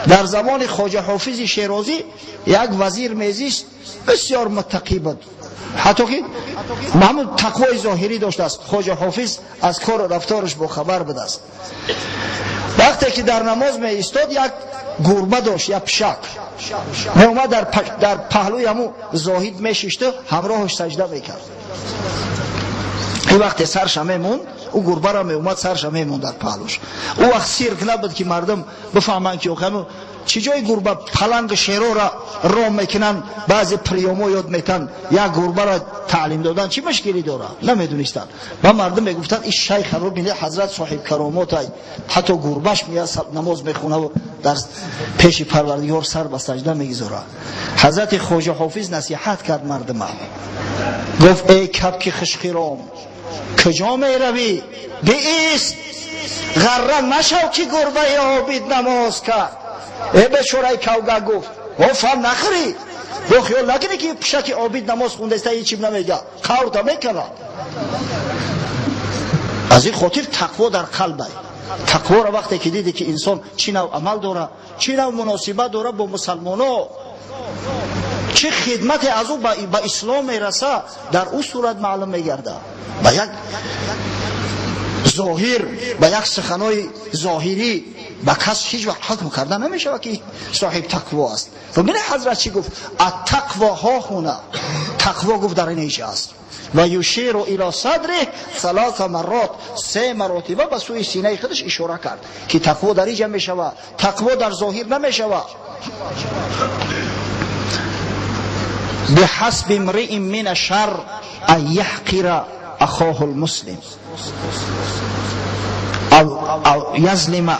Дар замони Хоҷа Ҳофизи Шерозӣ як вазир мезист, бисёр муттақӣ буд, ҳатто ки ҳамун тақвои зоҳирӣ доштааст. Хоҷа Ҳофиз аз кору рафтораш бохабар будааст. Вақте ки дар намоз меистод, як гурба дошт, як пишак меомад, дар паҳлӯи ҳамун зоҳид мешишту ҳамроҳаш саҷда мекард. Ин вақте сарша мемонд, ӯ гурбаро меомад, сарша мемонд дар паҳлӯш. Ӯ вақт сирк набуд, ки мардум бифаҳманд, ки охи чӣ ҷои гурба паланг шерора ром мекунанд, баъзе приёмо ёд метан, як гурбаро таълим додан чӣ мушкилӣ дорад, намедонистанд. Ба мардум мегуфтанд: ин шайхро бинед, ҳазрат соҳиб каромотай, ҳатто гурбаш меяд, намоз мехонаву дар пеши Парвардигор сар ба саҷда мегузорад. Ҳазрати Хоҷа Ҳофиз насиҳат кард мардума, гуфт: эй кабки хушқиром, куҷо меравӣ? Биист, ғарра нашав, ки гурбаи обид намоз кард. Э бечораи кавга, гуфт, о фам нахӯрӣ, бо хиёл накунӣ, ки пишаки обид намоз хундаиста ҳечим намега, қаврта мекунад. Аз ин хотир тақво дар қалбай. Тақворо вақте ки диде, ки инсон чӣ нав амал дора, чӣ нав муносибат дора бо мусалмоно, чӣ хидмате аз ӯ ба ислом мераса, дар ӯ сурат маълум мегардад. Ба як зоҳир, ба як суханои зоҳирӣ ба кас ҳеҷ вақт ҳукм карда намешавад, ки соҳиб тақво аст. Бибинед, ҳазрат чӣ гуфт: аттақво ҳоҳуна, тақво, гуфт, дар ин ҳеҷ аст. Ва юширу ило садрих саласа маррот, се маротиба ба сӯи синаи худаш ишора кард, ки тақво дар иҷа мешавад, тақво дар зоҳир намешавад. Бихасби имриин мин ашар ан яҳқира ахоҳу лмуслим ав язлима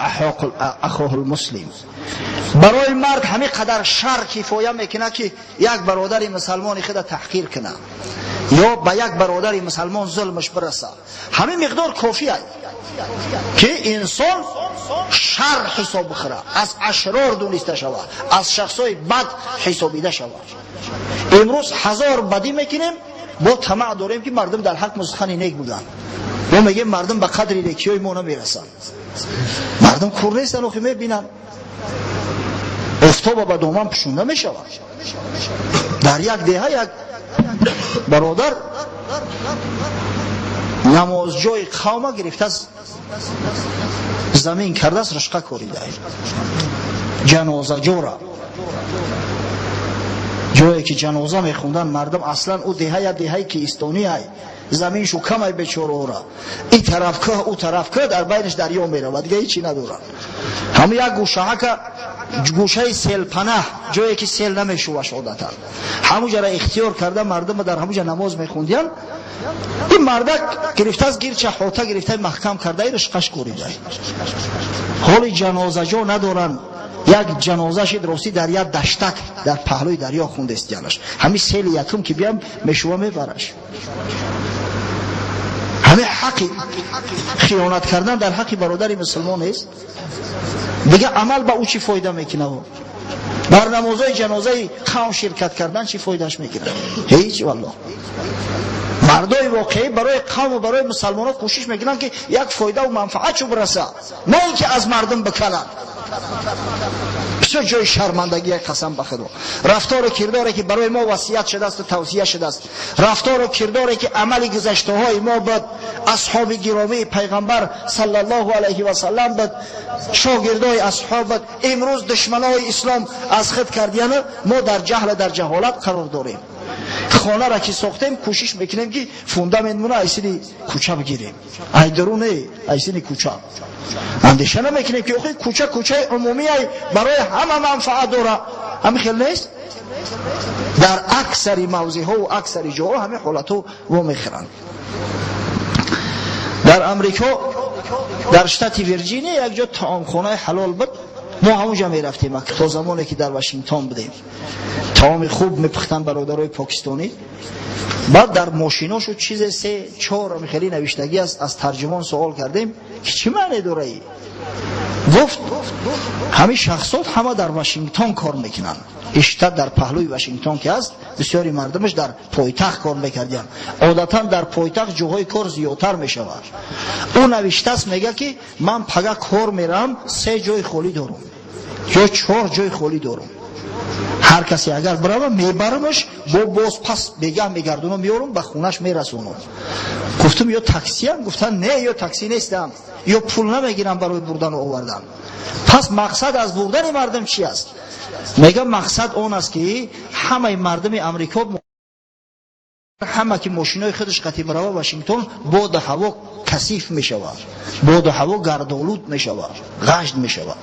ахоҳу лмуслим. Барои мард ҳамин қадар шар кифоя мекунад, ки як бародари мусалмони худа таҳқир кунад ё ба як бародари мусалмон зулмаш бирасад. Ҳамин миқдор кофия, ки инсон шар ҳисоб бихӯрад, аз ашрор дониста шавад, аз шахсҳои бад ҳисобида шавад. Имрӯз ҳазор бадӣ мекунем, бо тамаъ дорем, ки мардум дар ҳақ сухани нек буданд. Мо мегем, мардум ба қадри некиҳои мо намерасанд. Мардум кур нестанд, охи мебинанд, офтоба ба доман пӯшонда мешавад. Дар як деҳа як бародар намозҷои қавма гирифтааст, замин кардааст, ришқа корида ҷанозаҷора, ҷое ки ҷаноза мехонданд мардум. Аслан ӯ деҳа як деҳаи киистонӣ ай, заминшу камай бечораора, ин тараф кӯҳ, ӯ тараф кӯҳ, дар байнаш дарё меравад, дига ҳечи надорад. Ҳамн як гӯшаҳака, гӯшаи селпанаҳ, ҷое ки сел намешуваш одатан, ҳамуҷара ихтиёр карда, мардума дар ҳамуҷа намоз мехондиян. Ин мардак гирифтааст, гирча ҳота гирифта, маҳкам карда, ришқаш корида. Ҳоли ҷанозаҷо надоранд. Як ҷаноза шид, ростӣ, дар як даштак дар паҳлӯи дарё хундестиянаш. Ҳамин сели якум ки биям, мешува, мебараш. Ҳамин ҳаққи хиёнат кардан дар ҳаққи бародари мусулмон нест. Дига амал ба ӯ чӣ фоида мекунад? Бар намозҳои ҷанозаи қавм ширкат кардан чӣ фоидааш мекунад? Ҳеҷ, валлоҳ. Мардои воқеӣ барои қавму барои мусалмонон кӯшиш мекунанд, ки як фоидаву манфаатшу бирасад, на ин ки аз мардум бикананд. Бисёр ҷои шармандагие, қасам ба Худо. Рафтору кирдоре, ки барои мо васият шудааст, тавсия шудааст, рафтору кирдоре, ки амали гузаштаҳои мо буд, асҳоби гиромии пайғамбар саллаллоҳу алайҳи васаллам буд, шогирдои асҳоб буд, имрӯз душманои ислом аз худ кардияну мо дар ҷаҳла, дар ҷаҳолат қарор дорем. Хонара ки сохтем, кӯшиш мекунем, ки фундаментмона айсини кӯча бигирем, айдаруне, айсини кӯча. Андеша намекунем, ки охи кӯча кӯчаи умумиай, барои ҳама манфаат дора. Ҳамин хел нест? Дар аксари мавзеъҳову аксари ҷоҳо ҳамин ҳолатҳо вомехӯранд. Дар Амрико, дар штати Вирҷиния, як ҷо таомхонаи ҳалол буд. Мо ҳамонҷа мерафтем то замоне ки дар Вашингтон будем. Таоми хуб мепухтанд бародарои покистонӣ. Баъд дар мошиношу чизе се чор хеле навиштагӣ аст. Аз тарҷумон суол кардем, ки чӣ маъне дораи. Гуфт, ҳамин шахсот ҳама дар Вашингтон кор мекунанд. Штат дар паҳлӯи Вашингтон ки аст, бисёри мардумаш дар пойтахт кор мекардиянд. Одатан дар пойтахт ҷоҳои кор зиёдтар мешавад. Ӯ навиштааст, мега, ки ман пага кор меравам, се ҷои холӣ дорам. ё 4 ҷои холӣ дорам. Ҳар касе агар бирава, мебарамаш, бо боз пас бегаҳ мегардонам, меорам, ба хонаш мерасонам. Гуфтам, ё таксиам? Гуфтан, не, ё такси нестам, ё пул намегирам барои бурдану овардан. Пас мақсад аз бурдани мардум чи аст? Мегам, мақсад он аст, ки ҳамаи мардуми Амрико, ҳама ки мошинои худаш қатӣ барава Вашингтон, боду ҳаво касиф мешавад, боду ҳаво гардолуд мешавад, ғашд мешавад.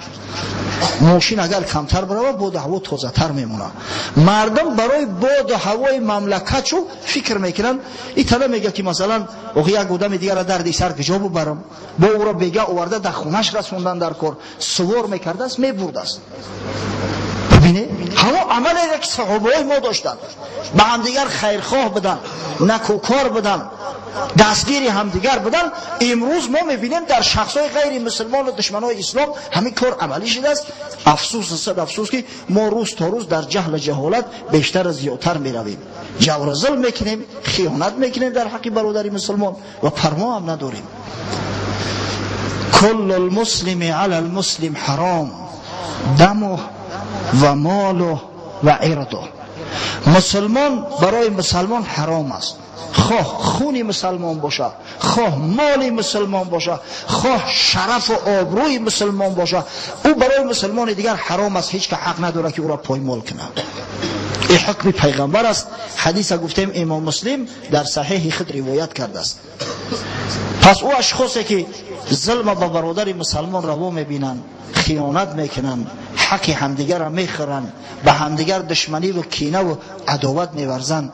Мошин агар камтар барава, боду ҳаво тозатар мемонад. Мардум барои боду ҳавои мамлакатшу фикр мекунанд. И тала мега, ки масалан, охи, як одами дигара дарди сар куҷо бубарам? Бо ӯро бега оварда дар хонаш расондан дар кор, сувор мекардааст, мебурдааст. Бибине, ҳамо амалере ки саҳобаҳои мо доштанд, ба ҳамдигар хайрхоҳ буданд, накӯкор буданд, дастгири ҳамдигар буданд. Имрӯз мо мебинем, дар шахсҳои ғайри мусулмону душманои ислом ҳамин кор амалӣ шудааст. Афсӯс, сад афсӯс, ки мо рӯз то рӯз дар ҷаҳлу ҷаҳолат бештар зиёдтар меравем, ҷавру зулм мекунем, хиёнат мекунем дар ҳаққи бародари мусулмон ва парво ҳам надорем. كل المسلم على المسلم حرام دمه وماله وعرضه. Мусулмон барои мусалмон ҳаром аст, хоҳ хуни мусалмон боша, хоҳ моли мусулмон боша, хоҳ шарафу обрӯи мусулмон боша, ӯ барои мусулмони дигар ҳаром аст. Ҳеҷ ка ҳақ надорад, ки ӯро поймол кунад. Ин ҳукми пайғамбар аст. Ҳадиса гуфтем, имом Муслим дар саҳеҳи худ ривоят кардааст. Пас ӯ ашхосе ки зулма ба бародари мусалмон раво мебинанд, хиёнат мекунанд, ҳаққи ҳамдигарро мехӯранд, ба ҳамдигар душманиву кинаву адоват меварзанд,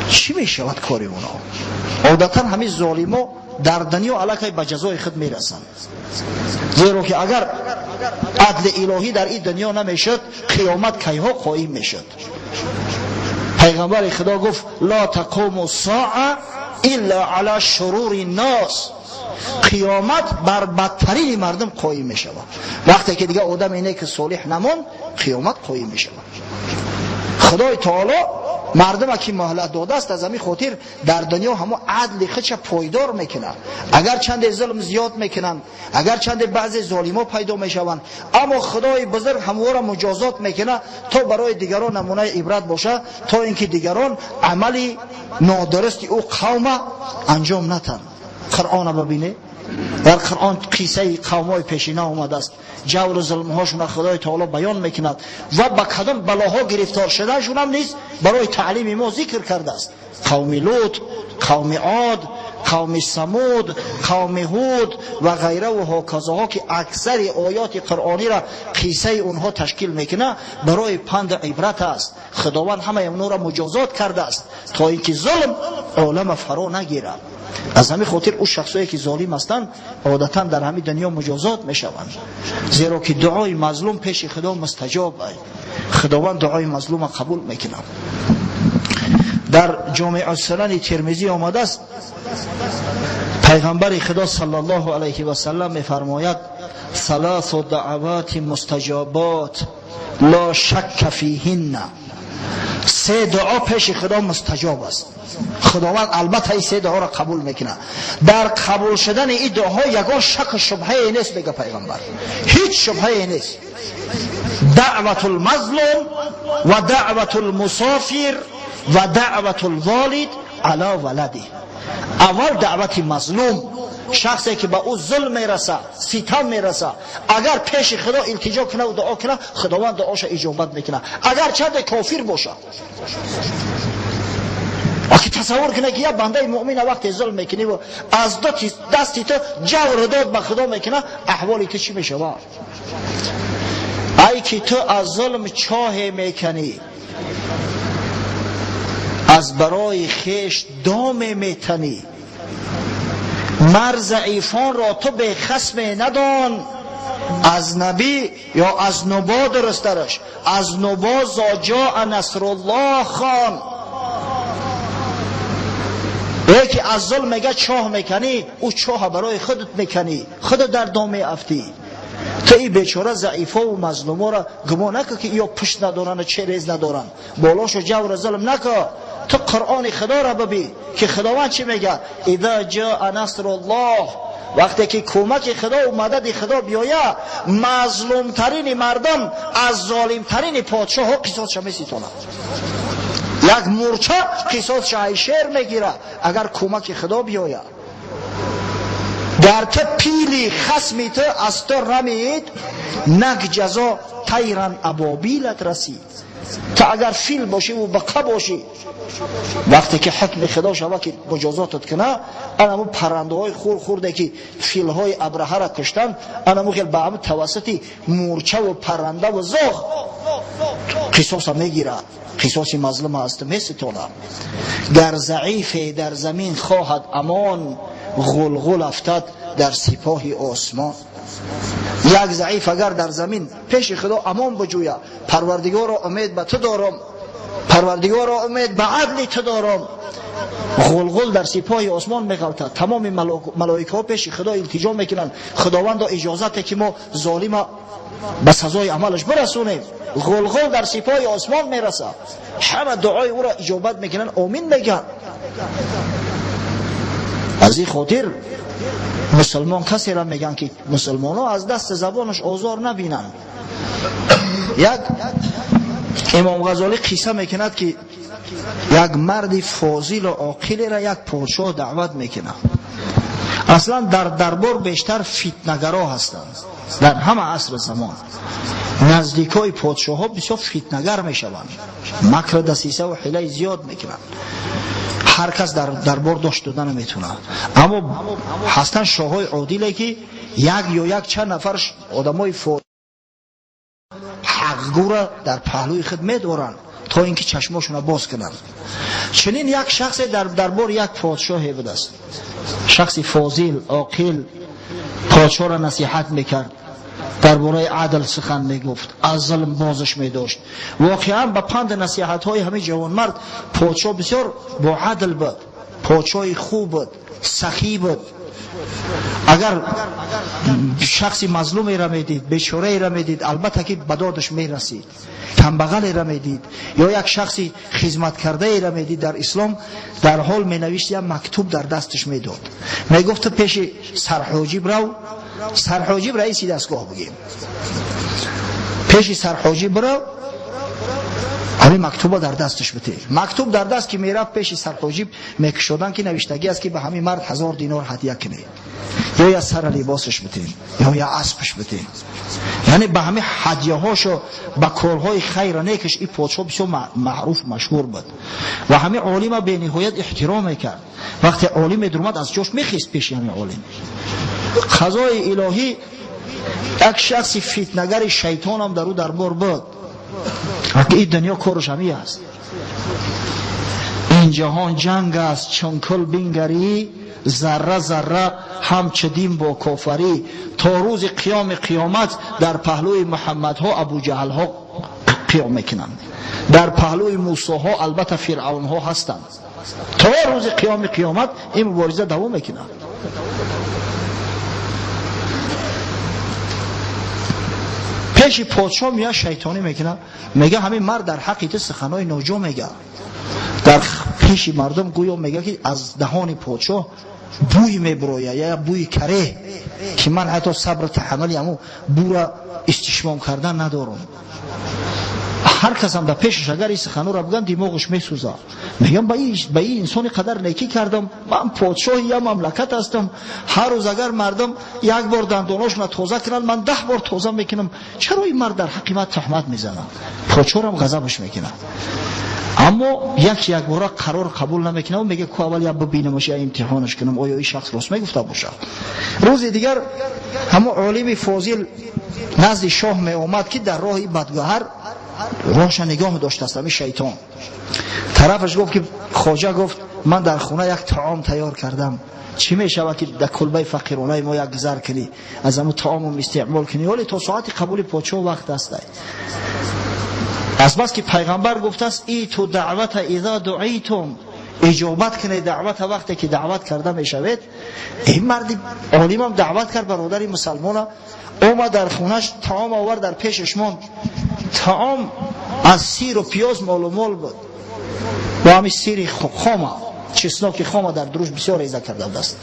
чӣ мешавад кори онҳо? Одатан ҳамин золимо дар дунё аллакай ба ҷазои худ мерасанд, зеро ки агар адли илоҳӣ дар ин дунё намешуд, қиёмат кайҳо қоим мешуд? Пайғамбари Худо гуфт: لا تقوم الساعة إلا على شرور الناس. Қиёмат бар бадтарини мардум қоим мешавад. Вақте ки дига одаме не ки солиҳ намонд, қиёмат қоим мешавад. Худои таоло мардума ки муҳлат додааст, аз ҳамин хотир дар дунё ҳамо адли худша пойдор мекунад. Агар чанде зулм зиёд мекунанд, агар чанде баъзе золимо пайдо мешаванд, аммо Худои бузург ҳамвора муҷозот мекунад, то барои дигарон намунаи ибрат бошад, то ин ки дигарон амали нодурусти ӯ қавма анҷом натанд. Қуръона бибине, дар Қуръон қиссаи қавмҳои пешина омадааст, ҷавру зулмҳошона Худои таоло баён мекунад ва ба кадом балоҳо гирифтор шуданшонам низ барои таълими мо зикр кардааст: қавми Лут, қавми Од, қавми Самуд, қавми Ҳуд ва ғайраву ҳоказоҳо, ки аксари оёти қуръониро қиссаи онҳо ташкил мекунад, барои панду ибрат аст. Худованд ҳамаи онҳоро муҷозот кардааст, то ин ки зулм олама фаро нагирад. Аз ҳамин хотир ӯ шахсое ки золим ҳастанд, одатан дар ҳамин дунё муҷозот мешаванд, зеро ки дуои мазлум пеши Худо мустаҷоб ай, Худованд дуои мазлума қабул мекунад. Дар Ҷомеъуссунани Термизӣ омадааст, пайғамбари Худо صلى الله عليه وسلم мефармояд: ثلاث دعوات مستجابات لا شك فيهن. Се дуо пеши Худо мустаҷоб аст, Худованд албатта ин се дуоро қабул мекунад, дар қабул шудани ин дуоҳо ягон шаку шубҳае нест. Мега пайғамбар, ҳеҷ шубҳае нест: دعوة المظلوم ودعوة المسافر ودعوة الوالد على ولده. Аввал даъвати мазлум, шахсе ки ба ӯ зулм мераса, ситам мераса, агар пеши Худо илтиҷо кунаву дуо кунад, Худованд дуоша иҷобат мекунад, агар чанде кофир бошад. Охи, тасаввур кунед, ки як бандаи муъмина вақте зулм мекуниву аз дасти ту ҷавру дод ба Худо мекунад, аҳволи ту чӣ мешавад? Ай ки ту аз зулм чоҳе меканӣ, аз барои хеш доме метанӣ, мар заифонро ту бехасме надон. Аз набӣ ё аз нубо, дурустараш аз нубо, إذا جاء نصر الله хон. Яке аз зулм мега чоҳ меканӣ, ӯ чоҳа барои худат меканӣ, худат дар дом меафтӣ. Ту и бечора заифову мазлуморо гумон накун, ки ё пушт надоранд, через надоранд, болошу ҷавру зулм нако. Ту Қуръони Худоро бибин, ки Худованд чӣ мега: إذا جاء نصر الله. Вақте ки кӯмаки худо ва мадади худо биёяд, мазлумтарини мардум аз золимтарини подшоҳҳо қисосша меситонад. Як мӯрча қисосша ай шер мегирад, агар кӯмаки худо биёяд. Гар ту пили хасми ту аз ту рамид, нак ҷазо тайран абобилат расид. Ту агар фил бошӣ ва бақа бошӣ, вақте ки ҳукми худо шава ки муҷозотат куна, анаму паррандаҳои хур хурде ки филҳои Абраҳара куштанд, анаму хел ба ҳаму тавассути мӯрчаву паррандаву зоғ қисоса мегирад. Қисоси мазлума аз ту меситонад. Гар заифе дар замин хоҳад амон, ғулғул афтад дар сипоҳи осмон. Як заиф агар дар замин пеши худо амон биҷӯя, Парвардигоро, умед ба ту дорам, Парвардигоро, умед ба адли ту дорам, ғулғул дар сипоҳи осмон меғалтад. Тамоми малоикаҳо пеши худо илтиҷо мекунанд: Худовандо, иҷозате ки мо золима ба сазои амалаш бирасонем. Ғулғул дар сипоҳи осмон мерасад, ҳама дуои ӯро иҷобат мекунанд, омин мегӯянд. Аз ин хотир мусулмон касеро мегӯянд, ки мусулмонҳо аз дасти забонаш озор набинанд. Як Имом Ғазолӣ қисса мекунад, ки як марди фозилу оқилеро як подшоҳ даъват мекунад. Аслан дар дарбор бештар фитнагаро ҳастанд. Дар ҳама асру замон наздикои подшоҳҳо бисёр фитнагар мешаванд, макр, дасисаву ҳилаи зиёд мекунанд. Ҳар кас дар дарбор дошт дода наметавонад. Аммо ҳастанд шоҳҳои одиле, ки як ё як чанд нафар одамои ҳақгӯра дар паҳлӯи худ медоранд, то ин ки чашмошонро боз кунанд. Чунин як шахсе дар дарбори як подшоҳе будааст, шахси фозил, оқил, подшоҳро насиҳат мекард, дар бораи адл сухан мегуфт, аз зулм бозаш медошт. Воқеан, ба панди насиҳатҳои ҳамин ҷавонмард подшоҳ бисёр бо адл буд, подшоҳи хуб буд, сахӣ буд. Агар шахси мазлумеро медид, бечораеро медид, албатта ки ба додаш мерасид. Камбағалеро медид ё як шахси хизматкардаеро медид, дар ислом дар ҳол менавишт, як мактуб дар дасташ медод, мегуфт: ту пеши сарҳоҷиб рав. Сарҳоҷиб раиси дастгоҳ бигем. Пеши сарҳоҷиб бирав, ҳамин мактуба дар дасташ бите. Мактуб дар даст ки мерафт пеши сарҳоҷиб, мекушоданд, ки навиштагӣ аст, ки ба ҳамин мард 1000 динор ҳадя кунед, ё я сара либосаш битем, ё я аспаш битем. Яъне ба ҳамин ҳадяҳошо, ба корҳои хайра некаш и подшоҳ бисёр маъруф, машҳур буд ва ҳамин олима бениҳоят эҳтиром мекард. Вақте олим медурмад, аз ҷош мехест пеши ҳамин олим. Қазои илоҳӣ, як шахси фитнагари шайтонам дар ӯ дарбор буд. Ин дунё кораш ҳамин аст. Ин ҷаҳон ҷанг аст, чун кул бингарӣ, зарра зарра ҳамчу дин бо кофарӣ. То рӯзи қиёми қиёмат дар паҳлӯи Муҳаммадҳо Абуҷаҳлҳо қиём мекунанд, дар паҳлӯи Мусоҳо албатта фиръавнҳо ҳастанд. То рӯзи қиёми қиёмат ин мубориза давом мекунад. Пеши подшоҳ меяд, шайтонӣ мекунад, мега: ҳамин мард дар ҳаққи ту суханҳои ноҷо мега дар пеши мардум. Гӯё мега, ки аз даҳони подшоҳ бӯй мебирояд, я бӯи кареҳ, ки ман ҳатто сабру таҳаммули ҳамун бӯра истишмом кардан надорам. Ҳар касам дар пешаш агар ин суханҳоро бигӯям, димоғаш месӯзад. Мегӯям: ба ин инсони қадар некӣ кардам, ман подшоҳи як мамлакат ҳастам, ҳар рӯз агар мардум як бор дандоношонро тоза кунанд, ман 10 бор тоза мекунам, чаро ин мард дар ҳаққи ман туҳмат мезанад? Подшоҳрам ғазабаш мекунад, аммо як якбора қарор қабул намекунад. Мега: ку аввал як бибинамаш, я имтиҳонаш кунам, оё ин шахс рост мегуфта бошад. Рӯзи дигар ҳамо олими фозил назди шоҳ меомад, ки дар роҳи бадгӯҳар роҳша нигоҳ доштааст ҳамин шайтон. Тарафаш гуфт, ки хоҷа, гуфт, ман дар хона як таом тайёр кардам, чӣ мешавад, ки дар кулбаи фақиронаи мо як гузар кунӣ, аз ҳамун таомум истеъмол кунӣ? Ҳоле то соати қабули подшоҳ вақт аст. Азбаски пайғамбар гуфтааст: иту даъвата иза дуитум, иҷобат кунед даъвата вақте ки даъват карда мешавед. Ин марди олимам даъват кард бародари мусалмона. Омад дар хонаш, таом овард, дар пешаш монд. Таом аз сиру пиёз молумол буд, бо ҳамин сири хома, чесноки хома дар дуруш бисёр реза карда будааст.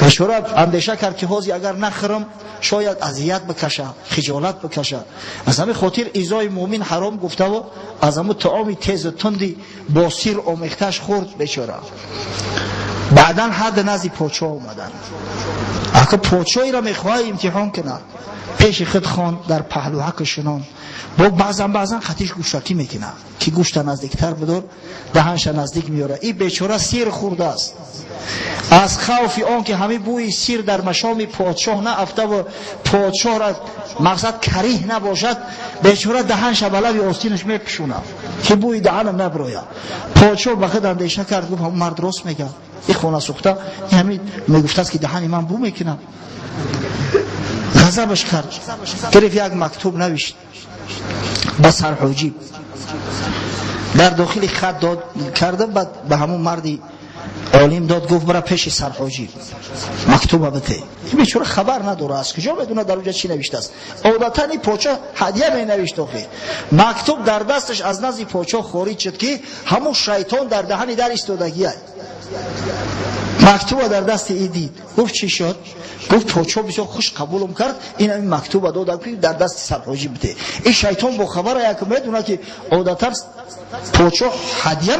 Бечора андеша кард, ки ҳозир агар нахӯрам, шояд азият бикаша, хиҷолат бикаша. Аз ҳамин хотир изои мӯмин ҳаром гуфтаву аз ҳамун таоми тезу тунди бо сир омехташ хӯрд бечора. Баъдан ҳадд назди подшоҳ омаданд. Ака подшоҳиро мехоҳад имтиҳон кунад. Пеши худ хон дар паҳлӯҳаки шунон. Бо баъзан баъзан хатиш гӯштакӣ мекунад, ки гӯшта наздиктар бидор, даҳанша наздик меорад. Ин бечора сир хӯрдааст. Аз хавфи он ки ҳамин бӯи сир дар машоми подшоҳ наафтаву подшоҳра мақсад кариҳ набошад, бечора даҳанша ба лаби остинаш мепӯшонад, ки бӯи даҳанам набирояд. Подшоҳ ба худ андеша кард, гуфт: ҳамон мард рост мегӯяд. Ин хона сӯхта ҳамин мегуфтааст, ки даҳани ман бӯ мекунад. Ғазабаш кард, гирифт як мактуб навишт ба сарҳоҷиб, дар дохили хат дод карда, баъд ба ҳамон марди олим дод, гуфт: бара пеши сарҳоҷиб, мактуба бите. Ин бечора хабар надора, аз куҷо медонад дар онҷа чӣ навиштааст. Одатан ин подшоҳ ҳадя менавишт. Охир мактуб дар дасташ аз назди подшоҳ хориҷ шуд, ки ҳамон шайтон дар даҳани дар истодагиай. Мактуба дар дасти и дид, гуфт: чӣ шуд? Гуфт: подшоҳ бисёр хуш қабулам кард, ин ҳамин мактуба додам, ки дар дасти сарҳоҷиб бите. Ин шайтон бо хабара, як медонад, ки одатан подшоҳ ҳадя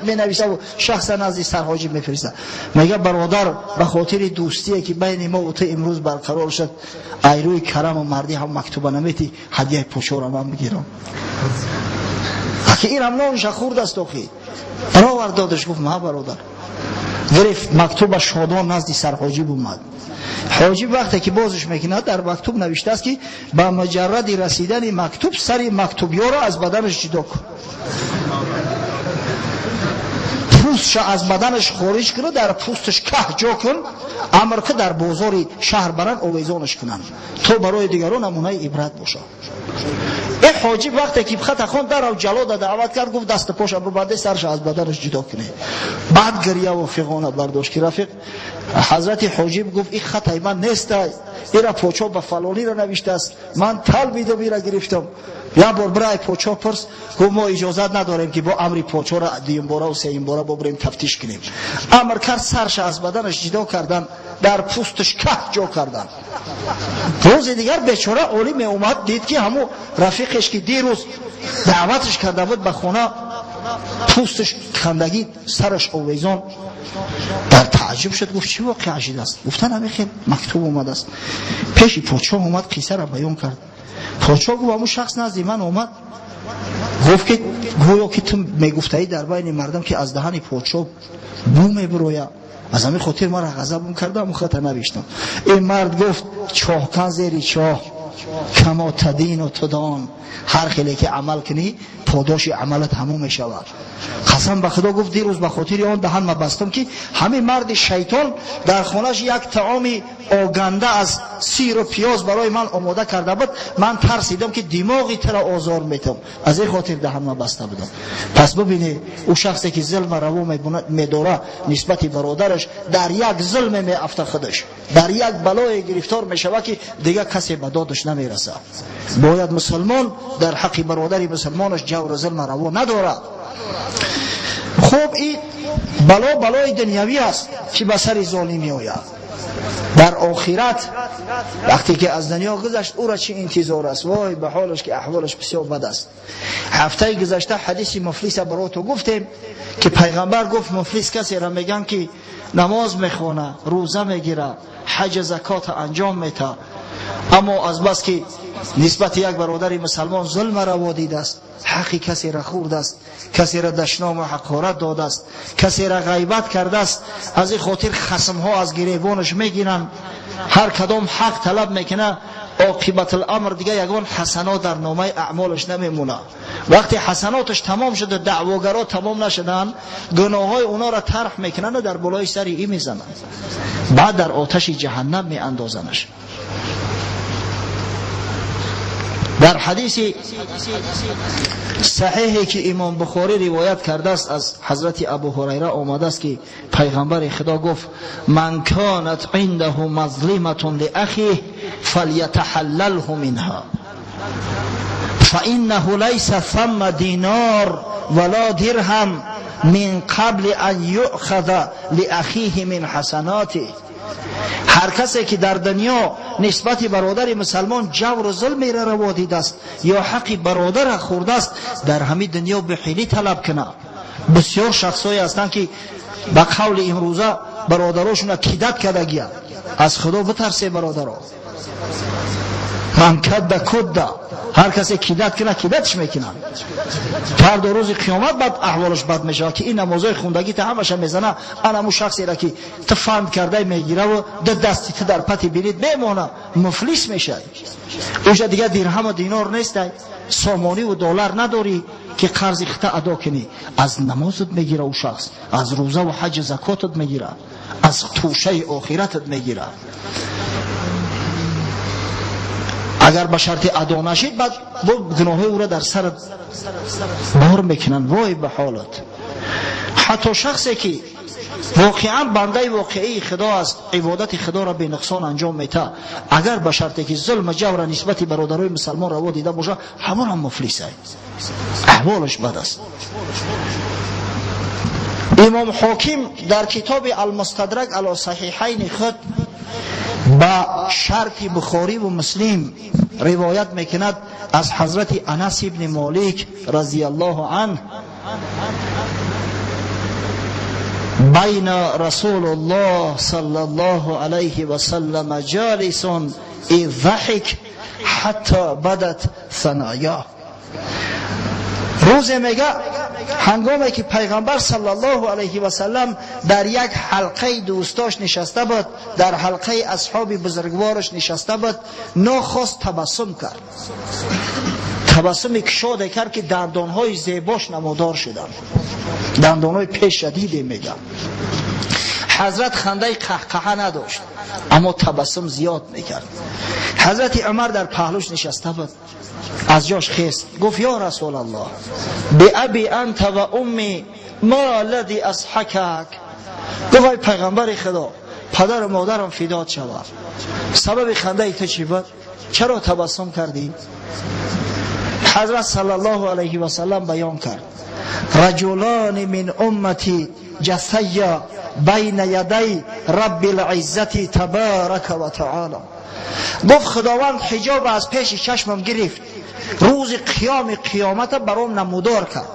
менависаву шахса назди сарҳоҷиб мефиристад. Мега: бародар, ба хотири дӯстие, ки байни мо ту имрӯз барқарор шуд, айрӯи караму мардӣ ҳам мактуба наметӣ, ҳадияи подшоҳро ман бигирам. Аки инам нонша хӯрдаст. Охи баровар додаш, гуфт: ма бародар. Гирифт мактуба, шодон назди сарҳоҷиб омад. Ҳоҷиб вақте ки бозиш мекунад, дар мактуб навиштааст, ки ба муҷарради расидани мактуб сари мактубёро аз баданаш ҷудо кун, пӯстша аз баданаш хориҷ куну дар пӯсташ каҳ ҷо кун, амр ки дар бозори шаҳр баранд, овезонаш кунанд, то барои дигарон намунаи ибрат бошад. Ин ҳоҷиб вақте ки хата хонд, дарав ҷалода даъват кард, гуфт: дасту поша бибанде, сарша аз баданаш ҷудо кунед. Баъд гирьяву фиғона бардошт, ки рафиқ, ҳазрати ҳоҷиб гуфт: ин хатаи ман нестай, ира подшоҳ ба фалонира навиштааст, ман талбидум, ира гирифтам. Як бор бирай подшоҳ пурс. Гуфт: мо иҷозат надорем, ки бо амри подшоҳра дуюмбора сеюмбора бобирем, тафтиш кунем. Амр кард, сарша аз баданаш ҷудо кардан, дар пӯсташ каҳ ҷо кардан. Рӯзи дигар бечора олим меомад, дид, ки ҳамун рафиқеш, ки дирӯз даъваташ карда буд ба хона, пӯсташ кандагӣ, сараш овезон. Дар тааҷҷуб шуд, гуфт: чӣ воқеа шидааст? Гуфтан: ҳамин хел мактуб омадааст. Пеши подшоҳ омад, қиссаро баён кард. Подшоҳ гуфт: ҳамун шахс назди ман омад, гуфт, ки гӯё ки ту мегуфтаӣ дар байни мардум, ки аз даҳани подшоҳ бӯ мебирояд, аз ҳамин хотир мара ғазабм карда, ҳамун хата навиштам. Ин мард гуфт: чоҳкан зери чоҳ, кама тадину тудан, ҳар хеле ки амал кунӣ, подоши амалат ҳамон мешавад. Қасам ба худо, гуфт, дирӯз ба хотири он даҳан ма бастам, ки ҳамин марди шайтон дар хонаш як таоми оганда аз сиру пиёз барои ман омода карда буд, ман тарсидам, ки димоғи тура озор метам, аз ин хотир даҳан ма баста будам. Пас бибинед, ӯ шахсе ки зулма раво медора нисбати бародараш, дар як зулме меафта, худаш дар як балое гирифтор мешавад, ки дигар касе ба додаш намерасад. Бояд мусулмон дар ҳаққи бародари мусулмонаш ҷавру зулма раво надорад. Хуб, ин бало балои дунявӣ аст, ки ба сари золим меояд. Дар охират, вақте ки аз дунё гузашт, ӯра чӣ интизор аст? Вой ба ҳолаш, ки аҳволаш бисёр бад аст. Ҳафтаи гузашта ҳадиси муфлиса барото гуфтем, ки пайғамбар гуфт: муфлис касеро мегӯянд, ки намоз мехона, рӯза мегира, ҳаҷ, закота анҷом мета, аммо азбаски нисбати як бародари мусалмон зулма раво дидааст, ҳаққи касеро хӯрдааст, касеро дашному ҳақорат додааст, касеро ғайбат кардааст, аз ин хотир хасмҳо аз гиребонаш мегиранд, ҳар кадом ҳақ талаб мекунад. Оқибатуламр, дига ягон ҳасанот дар номаи аъмолаш намемонад. Вақте ҳасаноташ тамом шуда, даъвогаро тамом нашуданд, гуноҳҳои онҳоро тарҳ мекунанду дар болои сари и мезананд, баъд дар оташи ҷаҳаннам меандозанаш. Дар ҳадиси саҳеҳе, ки имом Бухорӣ ривоят кардааст, аз ҳазрати Абу Ҳурайра омадааст, ки пайғамбари Худо гуфт: ман канат индаҳу мазлиматун лиахиҳ фалятаҳаллалҳу минҳа, фаиннаҳу лайса самма динор вала дирҳам мин қабли ан юъхаза лиахиҳи мин ҳасанотиҳ. Ҳар касе ки дар дунё нисбати бародари мусалмон ҷавру зулмеро раво дидааст ё ҳаққи бародарро хӯрдааст, дар ҳамин дунё бихелӣ талаб кунад. Бисёр шахсҳое ҳастанд, ки ба қавли имрӯза бародарошона кидать кардагиянд. Аз Худо битарсе, бародаро. Ман кадда кудда, ҳар касе кидать кунад, кидать ш мекунад. Фардо рӯзи қиёмат бад аҳволаш бад мешавад, ки ин намозҳои хундагӣ та ҳамаша мезана. Анаму шахсеро, ки ту фанд кардай, мегираву ду дасти ту дар пати билит мемона, муфлис мешавӣ. Уҷа дигар дирҳаму динор нестай, сомониву доллар надорӣ, ки қарзи хита адо кунӣ. Аз намозат мегира ӯ шахс, аз рӯзаву ҳаҷу закотат мегира, аз тӯшаи охиратат мегира. Агар ба шарти адо нашид, баъд бо гуноҳҳои ӯро дар сарат бор мекунанд. Вой ба ҳолат! Ҳатто шахсе, ки воқеан бандаи воқеии Худо аст, ибодати Худоро бенуқсон анҷом мета, агар ба шарте ки зулму ҷавра нисбати бародарои мусалмон раво дида боша, ҳамон ҳам муфлисай, аҳволаш бад аст. Имом Ҳоким дар китоби Алмустадрак ало Саҳиҳайни худ ба шарти Бухориву Муслим ривоят мекунад аз ҳазрати Анас ибни Молик разияллоҳу анҳ: بین رسول الله صلى الله عليه وسلم جالس اذ ضحك حتى بدت ثناياه. روزه میگه هنگامی که پیغمبر صلی الله علیه و سلم در یک حلقه دوستاش نشسته بود، در حلقه اصحاب بزرگوارش نشسته بود، ناخواست تبسم کرد. تبسم کشاده کرد که دندانهای زیباش نمودار شدند، دندانهای پیش شدیده. میگم حضرت خنده قهقهه نداشت، اما تبسم زیاد میکرد. حضرت عمر در پهلوش نشسته بود، از جاش خیست، گفت: یا رسول الله، بأبی انت و امی، ما الذی اضحکک؟ گفت: ای پیغمبر خدا، پدر و مادرم فدات شود، سبب خنده تو چی بود؟ چرا تبسم کردی؟ حضرت صلی الله علیه و سلم بیان کرد: رجلان من امتی جثیا بین یدی رب العزت تبارک و تعالی. گفت خداوند حجاب از پیش چشمم گرفت، روز قیام قیامت برام نمودار کرد.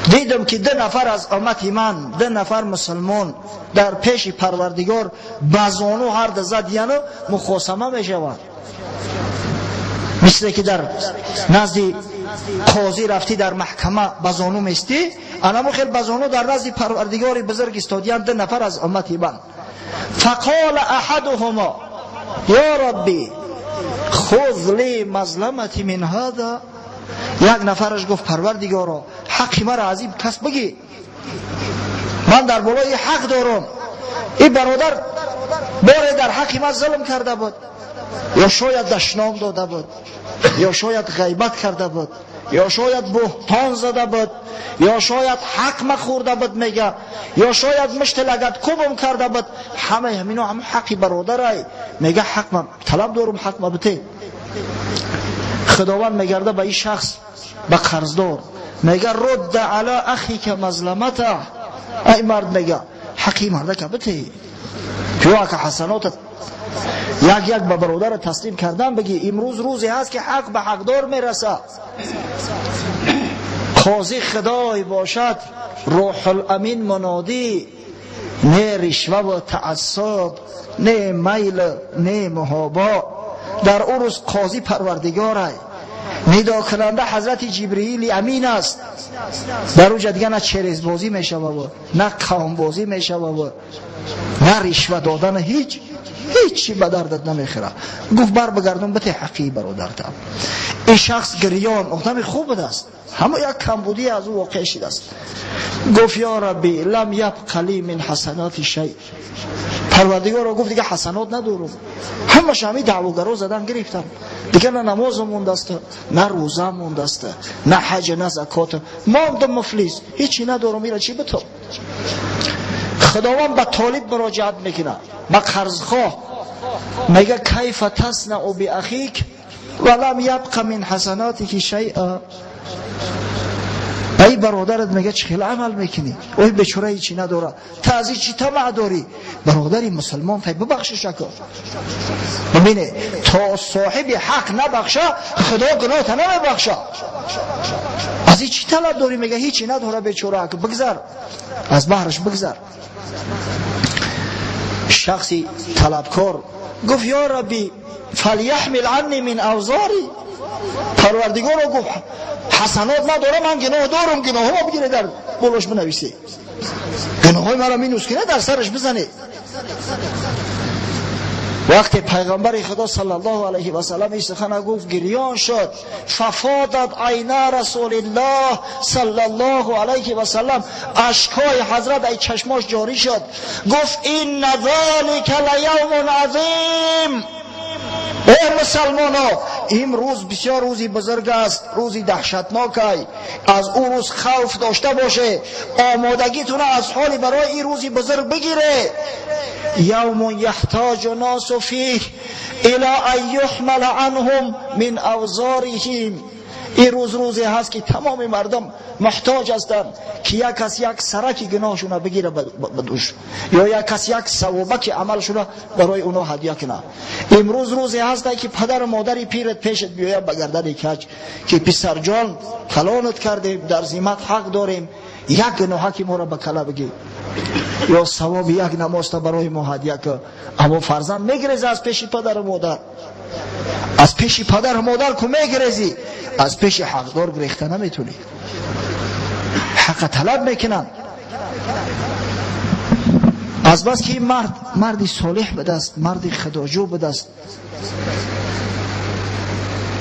دیدم که دو نفر از امت من، دو نفر مسلمان در پیش پروردگار بزانو هر دو زد، یعنی مخاصمه می شود. مثل که در نزد قاضی رفتی، در محکمه بزانو مستی، انمو خیل بزانو در نزد پروردگار بزرگ استادیان دو نفر از امت من. فقال احدهما یا ربی خذ لی مظلمتی من هذا. یک نفرش گفت: پروردگارا، حقی مرا از این کس بگی، من در بالای حق دارم. این برادر باره در حقی من ظلم کرده بود، یا شاید دشنام داده بود، یا شاید غیبت کرده بود، یا شاید بهتان زده بود، یا شاید حق مخورده بود، میگه یا شاید مشت لگد کوبم کرده بود. همه همینا هم حقی برادرای. میگه حق من طلب دارم، حق ما بته. خداوند میگرده به این شخص، به قرضدار، میگه: رد علی اخیک مظلمته. ای مرد، میگه حقی مرده که بته، یا که حسنات یک یک به برادر تسلیم کردن بگی. امروز روزی هست که حق به حقدار میرسه. قاضی خدای باشد، روح الامین منادی، نه رشوه و تعصب، نه میل، نه محابا. در او روز قاضی پروردگاره، ندا کننده حضرت جبرئیل امین است. در اونجا دیگه نه چرز بازی میشه و نه قوم بازی میشه و نه رشوه دادن، هیچ هیچی به دردت نمیخوره. گفت بر بگردم بته حقی برادرتم. این شخص گریان، آدم خوب است، همه یک کمبودی از او واقع شده است. گفت: یا ربی، لم یبق لی من حسنات شیء. پروردگار گفت دیگه حسنات ندارم، همش همی دعواگرا زدن گرفتم. دیگه نه نماز مونده است، نه روزه مونده است، نه حج، نه زکات. ماندم مفلس، هیچی ندارم. میره چی بتو؟ خداوند به طالب مراجعت میکنه، به قرضخواه. میگه: کیف تصنع باخیک ولم یبق من حسناتک شیئا؟ Ай бародарат мега чӣ хел амал мекунӣ? Ой бечора ҳечи надора, та аз чӣ тамаъ дорӣ? Бародари мусулмон тай бибахшиш ако. Бибине, то соҳиби ҳақ набахша, худо гуноҳта намебахша. Аз чӣ талаб дорӣ? Мега ҳечи надора бечора ако, бигзар, аз баҳраш бигзар. Шахси талабкор гуфт: ё Рабби, фалйаҳмил анни мин авзори. Парвардигоро, гуфт, ҳасанот надорам, ман гуноҳ дорам, гуноҳҳома бигире, дар болош бинависе, гуноҳҳои маро минус куне, дар сараш бизане. Вақте пайғамбари Худо саллаллоҳу алайҳи васаллам ин сухана гуфт, гирён шуд. Фафодат айна Расулиллоҳ саллаллоҳу алайҳи васаллам, ашкҳои ҳазрат ай чашмош ҷорӣ шуд. Гуфт: инна залика лаявмун азим. Э мусалмоно, имрӯз бисёр рӯзи бузург аст, рӯзи даҳшатнокай. Аз ӯ рӯз хавф дошта боше, омодагитона аз ҳоли барои ин рӯзи бузург бигире. Явмун яҳтоҷу носу фих ило ан юҳмала анҳум мин авзориҳим. Ин рӯз рӯзе ҳаст, ки тамоми мардум муҳтоҷ ҳастанд, ки як кас як сараки гуноҳшуна бигира ба дӯш, ё як кас як савобаки амалшуна барои онҳо ҳадя кунад. Имрӯз рӯзе ҳаста, ки падару модари пират пешат биёяд ба гардани каҷ, ки писарҷон, калонат кардем, дар зимат ҳақ дорем, як гуноҳаки моро ба кала бигӣ ё савоби як намозта барои мо ҳадя кун. Аммо фарзанд мегиреза аз пеши падару модар. Аз пеши падару модар ку мегирезӣ, аз пеши ҳақдор гирехта наметунӣ. Ҳақа талаб мекунанд. Аз бас ки ин мард марди солеҳ будааст, марди худоҷӯ будааст,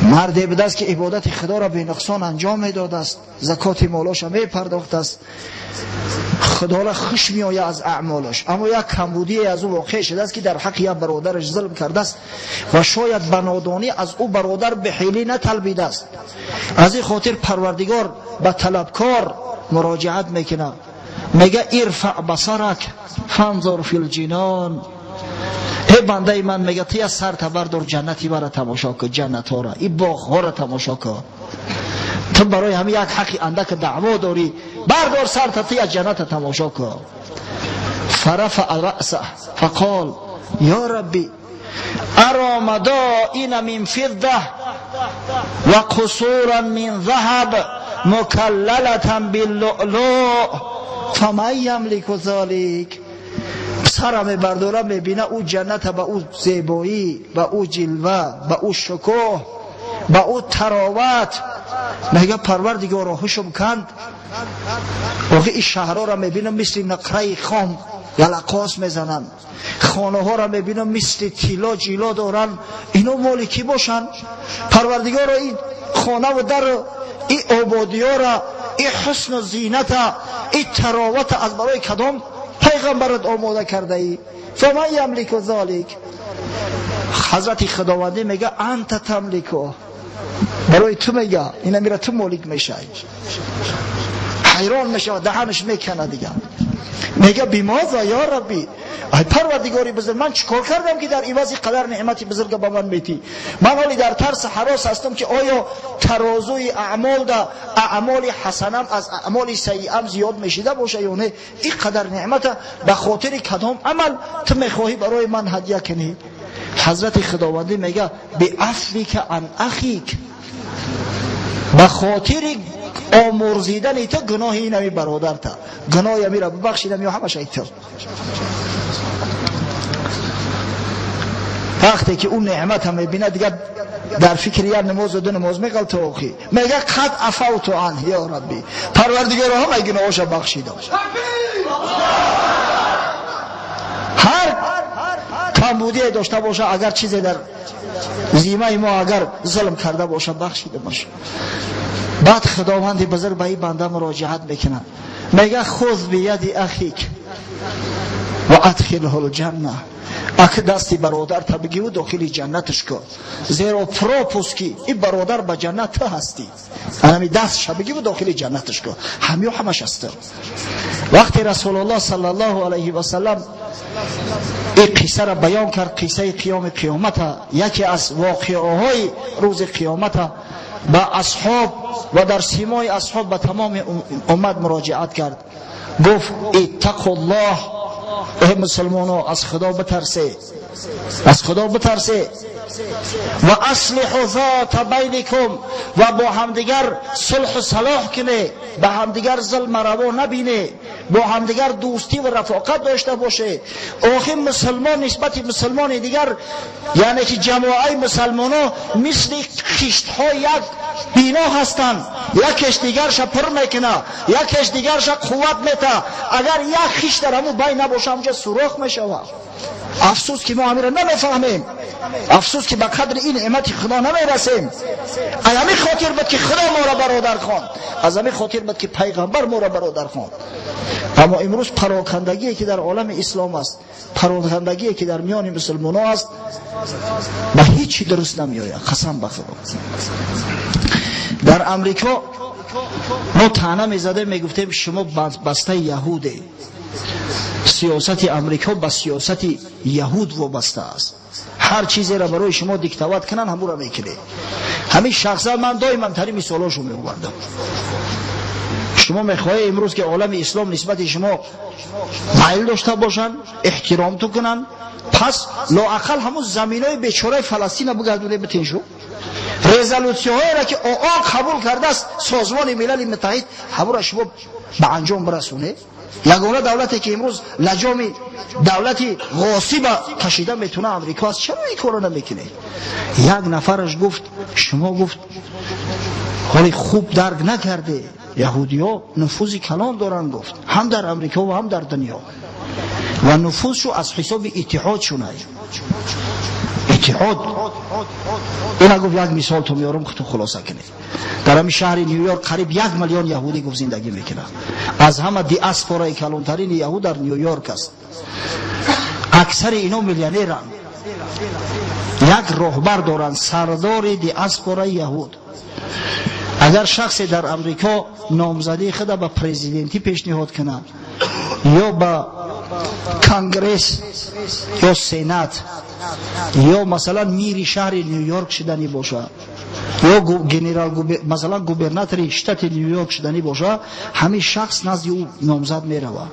марде будааст, ки ибодати худоро бенуқсон анҷом медодааст, закоти молоша мепардохтааст, худоро хуш меояд аз аъмолаш. Аммо як камбудие аз ӯ воқеъ шудааст, ки дар ҳаққи як бародараш зулм кардааст ва шояд ба нодонӣ аз ӯ бародар беҳилӣ наталбидааст. Аз ин хотир Парвардигор ба талабкор муроҷиат мекунад, мега: ирфаъ басарак фанзур фил ҷинон. Э бандаи ман, мега, ту я сарта бардор, ҷаннати мара тамошо кун, ҷаннатҳоро, ин боғҳоро тамошо кун. Ту барои ҳамин як ҳаққи андака даъво дорӣ, бардор сарта, ту я ҷанната тамошо кун. Фарафаа раса фақол: ё Рабби, ара мадоина мин фидда ва қусуран мин заҳаб мукаллалатан биллуълу, фаман ямлику залик? Сара мебардора, мебина ӯ ҷанната ба ӯ зебоӣ, ба ӯ ҷилва, ба ӯ шукӯҳ, ба ӯ тароват. Мега: Парвардигоро, ҳушум канд. Охи ин шаҳрҳоро мебинам, мисли нақраи хом ялақос мезананд, хонаҳоро мебинам, мисли тилло ҷило доранд. Ино моли кӣ бошанд? Парвардигоро, ин хонаву дару ин ободиёра, ин ҳусну зината, ин таровата аз барои кадом пайғамбарат омода кардаӣ? Фаман ямлику золик? Ҳазрати Худовандӣ мега: анта тамлику. Барои ту, мега, ина мира ту молик мешавӣ. Ҳайрон мешавад, даҳанаш мекана дига. Мега: бимоза ё Рабби? Ай Парвардигори бузург, ман чӣ кор кардам, ки дар ивази қадар неъмати бузурга ба ман метӣ? Ман ҳоли дар тарси ҳарос ҳастам, ки оё тарозуи аъмолда аъмоли ҳасанам аз аъмоли сайиам зиёд мешида боша ё не. Ин қадар неъмата ба хотири кадом амал ту мехоҳӣ барои ман ҳадя кунӣ? Ҳазрати Худовандӣ мега: биафвика ан ахик. Ба хотири омурзидани ту гуноҳи инами бародарта, гуноҳи амира бибахшидам ё ҳамаша ту. Вақте ки ӯ неъмата мебинад, дигар дар фикри як намозу ду намоз меғалта. Охи мега: қад афавту ан ё Рабби. Парвардигоро, ҳамаи гуноҳоша бахшидам. Ҳар камбудие дошта боша, агар чизе дар зимаи мо, агар зулм карда боша, бахшида боша. Баъд Худованди бузург ба ин банда муроҷиат мекунад, мега: хуз бияди ахик ва адхилҳу лҷанна. Ак дасти бародарта бигиву дохили ҷаннаташ кун, зеро пропуски ин бародар ба ҷаннат ту ҳастӣ. Анами дастша бигиву дохили ҷаннаташ кун, ҳамё ҳамаш аст. Вақте Расулуллоҳ саллаллоҳу алайҳи васаллам ин қиссаро баён кард, қиссаи қиёми қиёмата, яке аз воқеаҳои рӯзи қиёмата. ба асҳоб ва дар симои асҳоб ба тамоми уммат муроҷиат кард. Гуфт: иттақуллоҳ, эй мусулмоно, аз Худо битарсе, аз Худо битарсе, ва аслиҳу зота байникум, ва бо ҳамдигар сулҳу салоҳ куне, ба ҳамдигар зулм раво набине, бо ҳамдигар дӯстӣ ва рафоқат дошта боше. Охир мусулмон нисбати мусулмони дигар, яъне ки ҷамоаи мусулмоно мисли хиштҳои як бино ҳастанд, якеш дигарша пур мекуна, якеш дигарша қувват мета. Агар як хишт дар ҳамун байн набоша, ҳамунҷа сурох мешавад. Афсӯс ки мо ҳаминро намефаҳмем, афсӯс ки ба қадри ин неъмати Худо намерасем. Аз ҳамин хотир буд ки Худо моро бародар хонд, аз ҳамин хотир буд ки пайғамбар моро бародар хонд. Аммо имрӯз парокандагие ки дар олами ислом аст, парокандагие ки дар миёни мусулмоно аст, ба ҳеҷ чи дуруст намеояд. Қасам ба Худо, дар Амрико мо таъна мезадем, мегуфтем шумо бастаи яҳуде, сиёсати Амрико ба сиёсати яҳуд вобаста аст, ҳар чизеро барои шумо диктовать кунанд, ҳамуро мекунед. Ҳамин шахсан ман доимам тари мисолошо меовардам. Шумо мехоҳед имрӯз ки олами ислом нисбати шумо майл дошта бошанд, эҳтиром ту кунанд, пас лоақал ҳамун заминои бечораи Фаластина бигардоне битен. Шу резолюсияҳоеро ки ООН қабул кардааст, Созмони Милали Муттаҳид, ҳамуро шумо ба анҷом бирасонед. Ягона давлате ки имрӯз лаҷоми давлати ғосиба кашида метавона, Амрико аст. Чаро ин корро намекунед? Як нафараш гуфт: шумо, гуфт, ҳоли хуб дарк накарде, яҳудиҳо нуфузи калон доранд, гуфт, ҳам дар Амрико ва ҳам дар дунё, ва нуфузшу аз ҳисоби иттиҳод шунай иттиҳод. Ина, гуфт, як мисол ту меорам, ту хулоса кунед. Дар ҳамин шаҳри Нью-Йорк қариб 1 миллион яҳудӣ, гуфт, зиндагӣ мекунад. Аз ҳама диаспораи калонтарини яҳуд дар Нью-Йорк аст. Аксари ино миллионеранд. Як роҳбар доранд, сардори диаспораи яҳуд. Агар шахсе дар Амрико номзадии худа ба президентӣ пешниҳод кунад ё ба конгресс ё сенат ё масалан мири шаҳри Нью-Йорк шуданӣ бошад ё генерал, масалан, губернатори штати Нью-Йорк шуданӣ бошад, ҳамин шахс назди ӯ номзад меравад,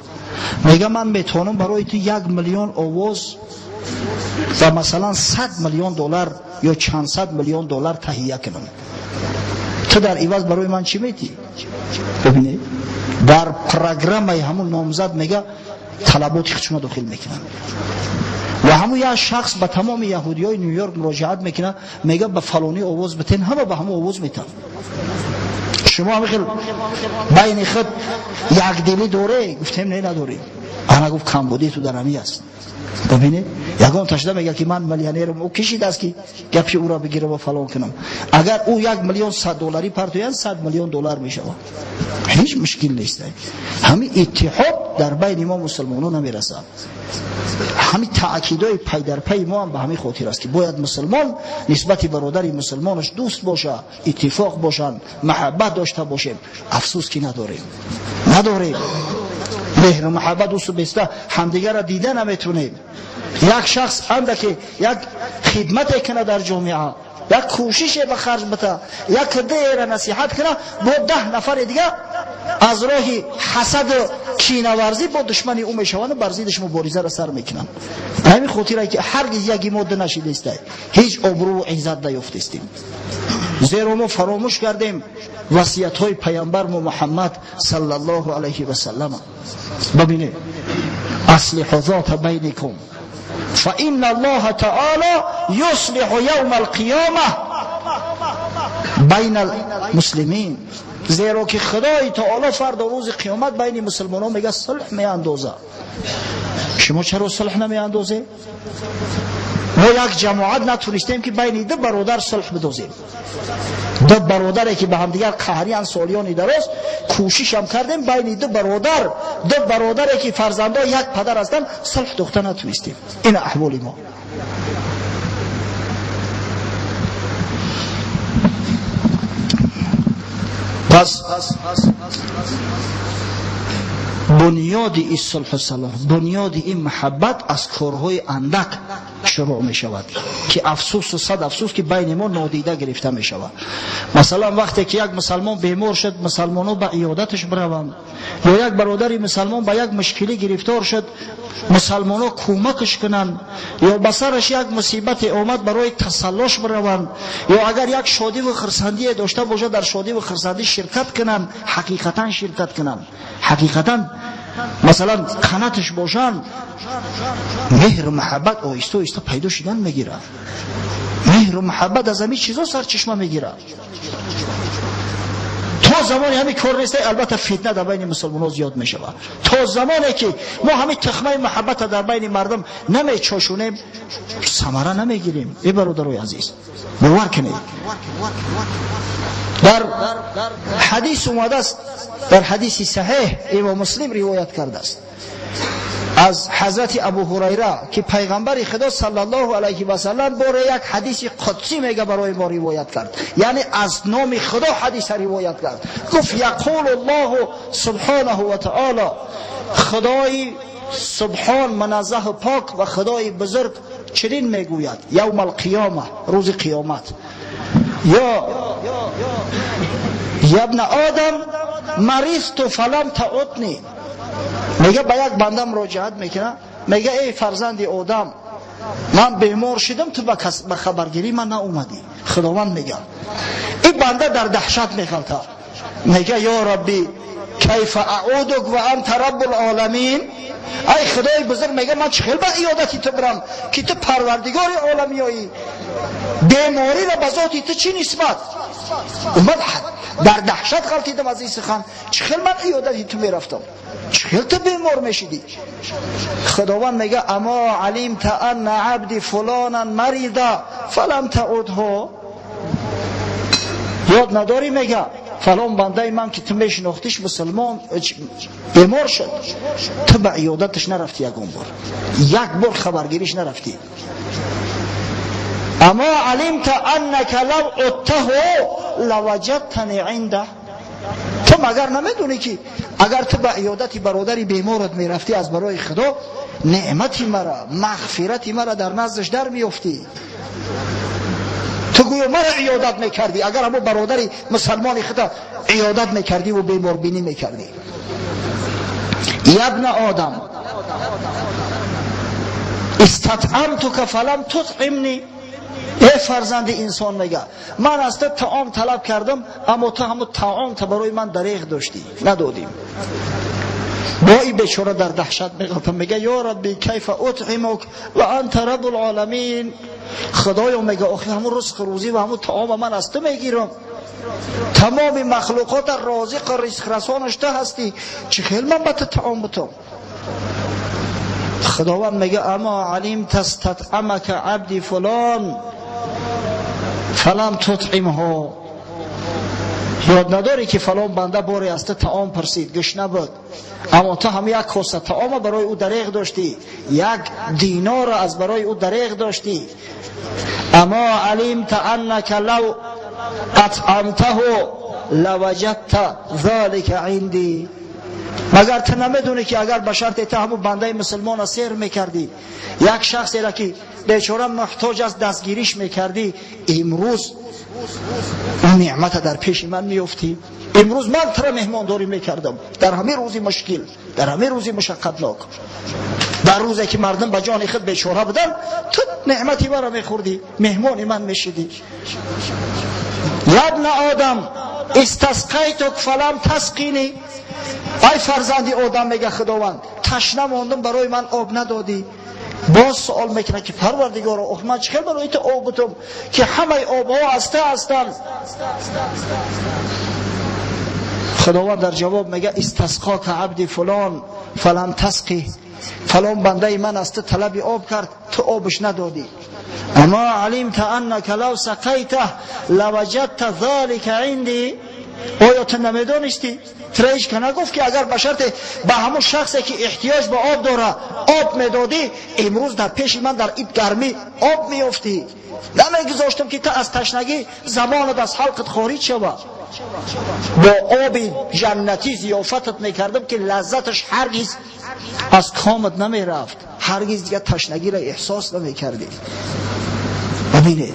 мега: ман метавонам барои ту 1 миллион овоз ва масалан 100 миллион доллар ё чанд сад миллион доллар таҳия кунам, ту дар иваз барои ман чӣ метӣ? Бибинед, дар программаи ҳамун номзад, мега, талаботи худшуна дохил мекунанд ва ҳамун як шахс ба тамоми яҳудиёи Нью-Йорк муроҷиат мекунад, мега: ба фалонӣ овоз битен. Ҳама ба ҳамун овоз метан. Шумо ҳами хел байни худ якдилӣ доре? Гуфтем: не, надорем. Ана, гуфт, камбудии ту дар ҳамин аст. Бибинед, ягон ташда мега ки ман миллионерам, ӯ кишидааст ки гапи ӯро бигирам ва фалон кунам. Агар ӯ 1 миллион 100 долларӣ партоянд, 100 миллион доллар мешавад, ҳеҷ мушкил нест. Ҳамин иттиҳод дар байни мо мусулмонон намерасад. Ҳамин таъкидои пайдарпайи мо ҳам ба ҳамин хотир аст, ки бояд мусулмон нисбати бародари мусулмонаш дӯст боша, иттифоқ бошанд, маҳаббат дошта бошем. Афсӯс ки надорем, надорем меҳру маҳаббат. Дӯсту беста ҳамдигарро дида наметунем. Як шахс андаке як хидмате кунад дар ҷомеа, як кӯшише ба харҷ бита, як деера насиҳат куна, бо 10 нафари дига аз роҳи ҳасаду кинаварзӣ бо душмани ӯ мешаванду бар зиддиш муборизаро сар мекунанд. Ба ҳамин хотире ки ҳаргиз яки мо ду нашидестай, ҳеҷ обрӯву иззат наёфтестем, зеро мо фаромӯш кардем васиятҳои паямбармо Муҳаммад саллаллоҳу алайҳи васаллам. Бибинед: аслиҳу зота байникум фаинна аллоҳа таоло юслиҳу явма алқиёма байна алмуслимин. Зеро ки Худои таоло фардо рӯзи қиёмат байни мусулмонон, мега, сулҳ меандозад. Шумо чаро сулҳ намеандозед? Мо як ҷамоат натунистем ки байни ду бародар сулҳ бидозем. Ду бародаре ки ба ҳамдигар қаҳриян солиёни дароз, кӯшишам кардем, байни ду бародар, ду бародаре ки фарзандои як падар ҳастанд, сулҳ дохта натунистем. Ин аҳволи мо. Пас бунёди ин сулҳу салоҳ, бунёди ин маҳаббат аз корҳои андак шурӯъ мешавад ки афсӯсу сад афсӯс ки байни мо нодида гирифта мешавад. Масалан, вақте ки як мусалмон бемор шуд, мусалмонҳо ба иёдаташ бираванд, ё як бародари мусалмон ба як мушкилӣ гирифтор шуд, мусалмонҳо кӯмакаш кунанд, ё ба сараш як мусибате омад, барои тасаллош бираванд, ё агар як шодиву хурсандие дошта бошад, дар шодиву хурсандӣ ширкат кунанд, ҳақиқатан ширкат кунанд, ҳақиқатан масалан қанаташ бошанд, меҳру муҳаббат оҳиста оҳиста пайдо шудан мегирад. Меҳру муҳаббат аз ҳамин чизо сарчашма мегирад. То замоне ҳамин кор нест, албатта фитна дар байни мусулмонҳо зиёд мешавад. То замоне ки мо ҳамин тухмаи муҳаббата дар байни мардум намечошонем, самара намегирем. Эй бародарои азиз, бовар кунед, дар ҳадис омадааст, дар ҳадиси саҳеҳ имом Муслим ривоят кардааст аз ҳазрати Абу Ҳурайра ки пайғамбари Худо саллаллоҳу алайҳи васаллам боре як ҳадиси қудсӣ мега барои мо ривоят кард, яъне аз номи Худо ҳадиса ривоят кард. Гуфт: яқулу Аллоҳу субҳонаҳу ва таоло, Худои субҳон муназзаҳу пок ва Худои бузург чунин мегӯяд: явма алқиёма, рӯзи қиёмат, ё ябна одам маризту фалам таудни. Мега ба як банда муроҷиат мекунад, мега: эй фарзанди одам, ман бемор шудам, ту ба хабаргирӣ ман наомадӣ. Худованд мега. Ин банда дар даҳшат меғалтад, мега: ё Рабби, кайфа аудук ва анта раббул оламин. Ай Худои бузург, мега, ман чӣ хел ба иёдати ту бирам ки ту парвардигори оламиёӣ? Бемориро ба зоти ту чӣ нисбат? Ман дар даҳшат ғалтидам аз ин сухан. Чӣ хел ман иёдати ту мерафтам? Чӣ хел ту бемор мешидӣ? Худованд мега: амо алимта анна абди фулонан марида фалам таудҳо. Ёд надорӣ, мега, фалон бандаи ман ки ту мешинохтиш, мусулмон, бемор шуд, ту ба иёдаташ нарафтӣ, ягон бор, як бор хабаргириш нарафтӣ. Амо алимта аннака лав удтаҳу лаваҷадтани инда. Ту магар намедонӣ ки агар ту ба иёдати бародари беморат мерафтӣ, аз барои Худо неъмати мара, мағфирати мара дар наздаш дар меёфтӣ? Ту гӯё мара иёдат мекардӣ, агар ҳамо бародари мусалмони худа иёдат мекардиву беморбинӣ мекардӣ. Ябна одам истатъамтука фалам тутъимни. Эй фарзанди инсон, мега, ман аз ту таом талаб кардам, аммо ту ҳамо таомта барои ман дареғ доштӣ, надодӣ. Бо ин бечора дар даҳшат меғалтам, мега: ё Рабби, кайфа утъимук ва анта раббул оламин. Худоё, мега, охи ҳамун ризқу рӯзӣ ва ҳамун таома ман аз ту мегирам, тамоми махлуқота розиқу ризқрасонаш ту ҳастӣ, чӣ хел ман ба ту таом бутам? Худованд мега: амо алимта статъамака абди фулон фалам тутъимҳо. Ёд надорӣ ки фалон банда боре аз ту таом пурсид, гушна буд, аммо ту ҳам як коса таома барои ӯ дареғ доштӣ, як динора аз барои ӯ дареғ доштӣ. Амо алимта аннака лав атъамтаҳу лаваҷадта залика инди. Магар ту намедонӣ ки агар ба шарте ту ҳамун бандаи мусулмона сер мекардӣ, як шахсеро ки бечора муҳтоҷ аст дастгириш мекардӣ, имрӯз ӯ неъмата дар пеши ман меёфтӣ? Имрӯз ман тура меҳмондорӣ мекардам дар ҳамин рӯзи мушкил, дар ҳамин рӯзи мушаққатнок, дар рӯзе ки мардум ба ҷони худ бечора буданд, ту неъмати маро мехӯрдӣ, меҳмони ман мешидӣ. Ябна одам истасқайтук фалам тасқини. Ай фарзанди одам, мега Худованд, ташна мондум, барои ман об надодӣ. Боз суол мекунад ки Парвардигоро, ох ман чӣ хел барои ту об бутум ки ҳамаи обҳо аз ту ҳастанд? Худованд дар ҷавоб мега: истасқока абди фулон фалам тасқи. Фалон бандаи ман аз ту талаби об кард, ту обш надодӣ. Амо алимта аннака лав сақайтах лаваҷадта залика инди. Оё ту намедонистӣ, тура ҳеч ка нагуфт ки агар ба шарте ба ҳамун шахсе ки эҳтиёҷ ба об дора об медодӣ, имрӯз дар пеши ман дар ид гармӣ об меёфтӣ? Намегузоштам ки ту аз ташнагӣ забонат аз ҳалқат хориҷ шавад. Бо оби ҷаннатӣ зиёфатат мекардам ки лаззаташ ҳаргиз аз комат намерафт. ҳаргиз дигар ташнагиро эҳсос намекардӣ. Бибинед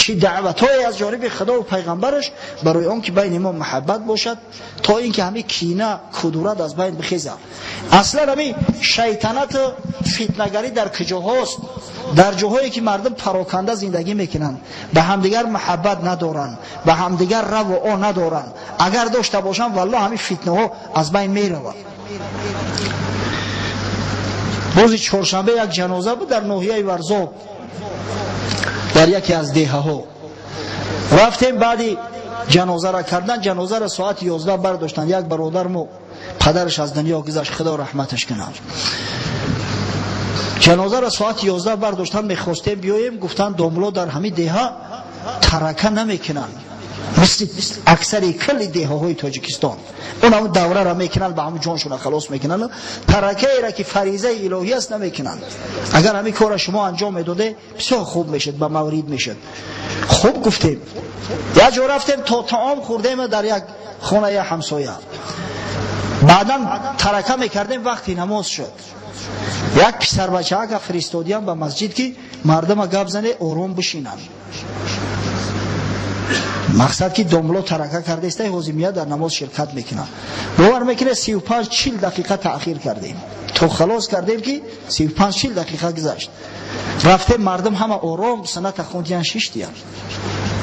чӣ даъватҳое аз ҷониби Худо ва пайғамбараш барои он ки байни мо муҳаббат бошад, то ин ки ҳамин кина, кудурат аз байн бихезад. Аслан ҳамин шайтанату фитнагарӣ дар куҷоҳост? Дар ҷоҳое ки мардум пароканда зиндагӣ мекунанд, ба ҳамдигар муҳаббат надоранд, ба ҳамдигар раву о надоранд. Агар дошта бошанд, валлоҳ ҳамин фитнаҳо аз байн меравад. Рӯзи чоршанбе як ҷаноза буд дар ноҳияи Варзоб, дар яке аз деҳаҳо. Рафтем, баъди ҷанозара кардан, ҷанозара соати 11 бардоштанд. Як бародармо падараш аз дунё гузашт, Худо раҳматаш кунад. Ҷанозара соати 11 бардоштанд, мехостем биёем, гуфтанд домло дар ҳамин деҳа тарака намекунанд, мисли аксари кулли деҳаҳои Тоҷикистон. Он ҳамун даврара мекунанд, ба ҳамун ҷоншона халос мекунанд. Таракаеро ки фаризаи илоҳӣ аст намекунанд. Агар ҳамин корро шумо анҷом медоде, бисёр хуб мешуд, ба маврид мешуд. Хуб гуфтем. Як ҷо рафтем, то таом хӯрдем дар як хонаи ҳамсоя. Баъдан тарака мекардем, вақти намоз шуд. Як писарбачаака фиристодиям ба масҷид, ки мардума гап зане, ором бишинанд. Мақсад ки домло тарака кардаиста, ҳозимия дар намоз ширкат мекунад. Бовар мекунед, 35-40 дақиқа таъхир кардем, то халос кардем ки 35-40 дақиқа гузашт. Рафтем, мардум ҳама ором саната хондиян, шиштиян.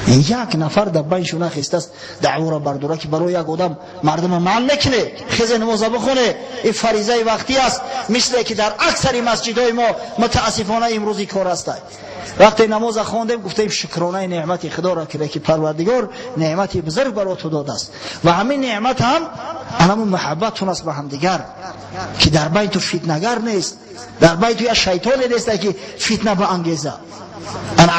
Як нафар дар байншон нахестааст даъвора бардора, ки барои як одам мардума манъ накунед, хезе намоза бихоне, ин фаризаи вақтӣ аст, мисле ки дар аксари масҷидҳои мо мутаассифона имрӯзи кор аст. Вақте намоза хондем, гуфтем шукронаи неъмати Худоро кида, ки Парвардигор неъмати бузург баро ту додааст, ва ҳамин неъмат ҳам анамун муҳаббатун аст ба ҳамдигар, ки дар байн ту фитнагар нест, дар байн ту як шайтоне нест, ки фитна баангеза.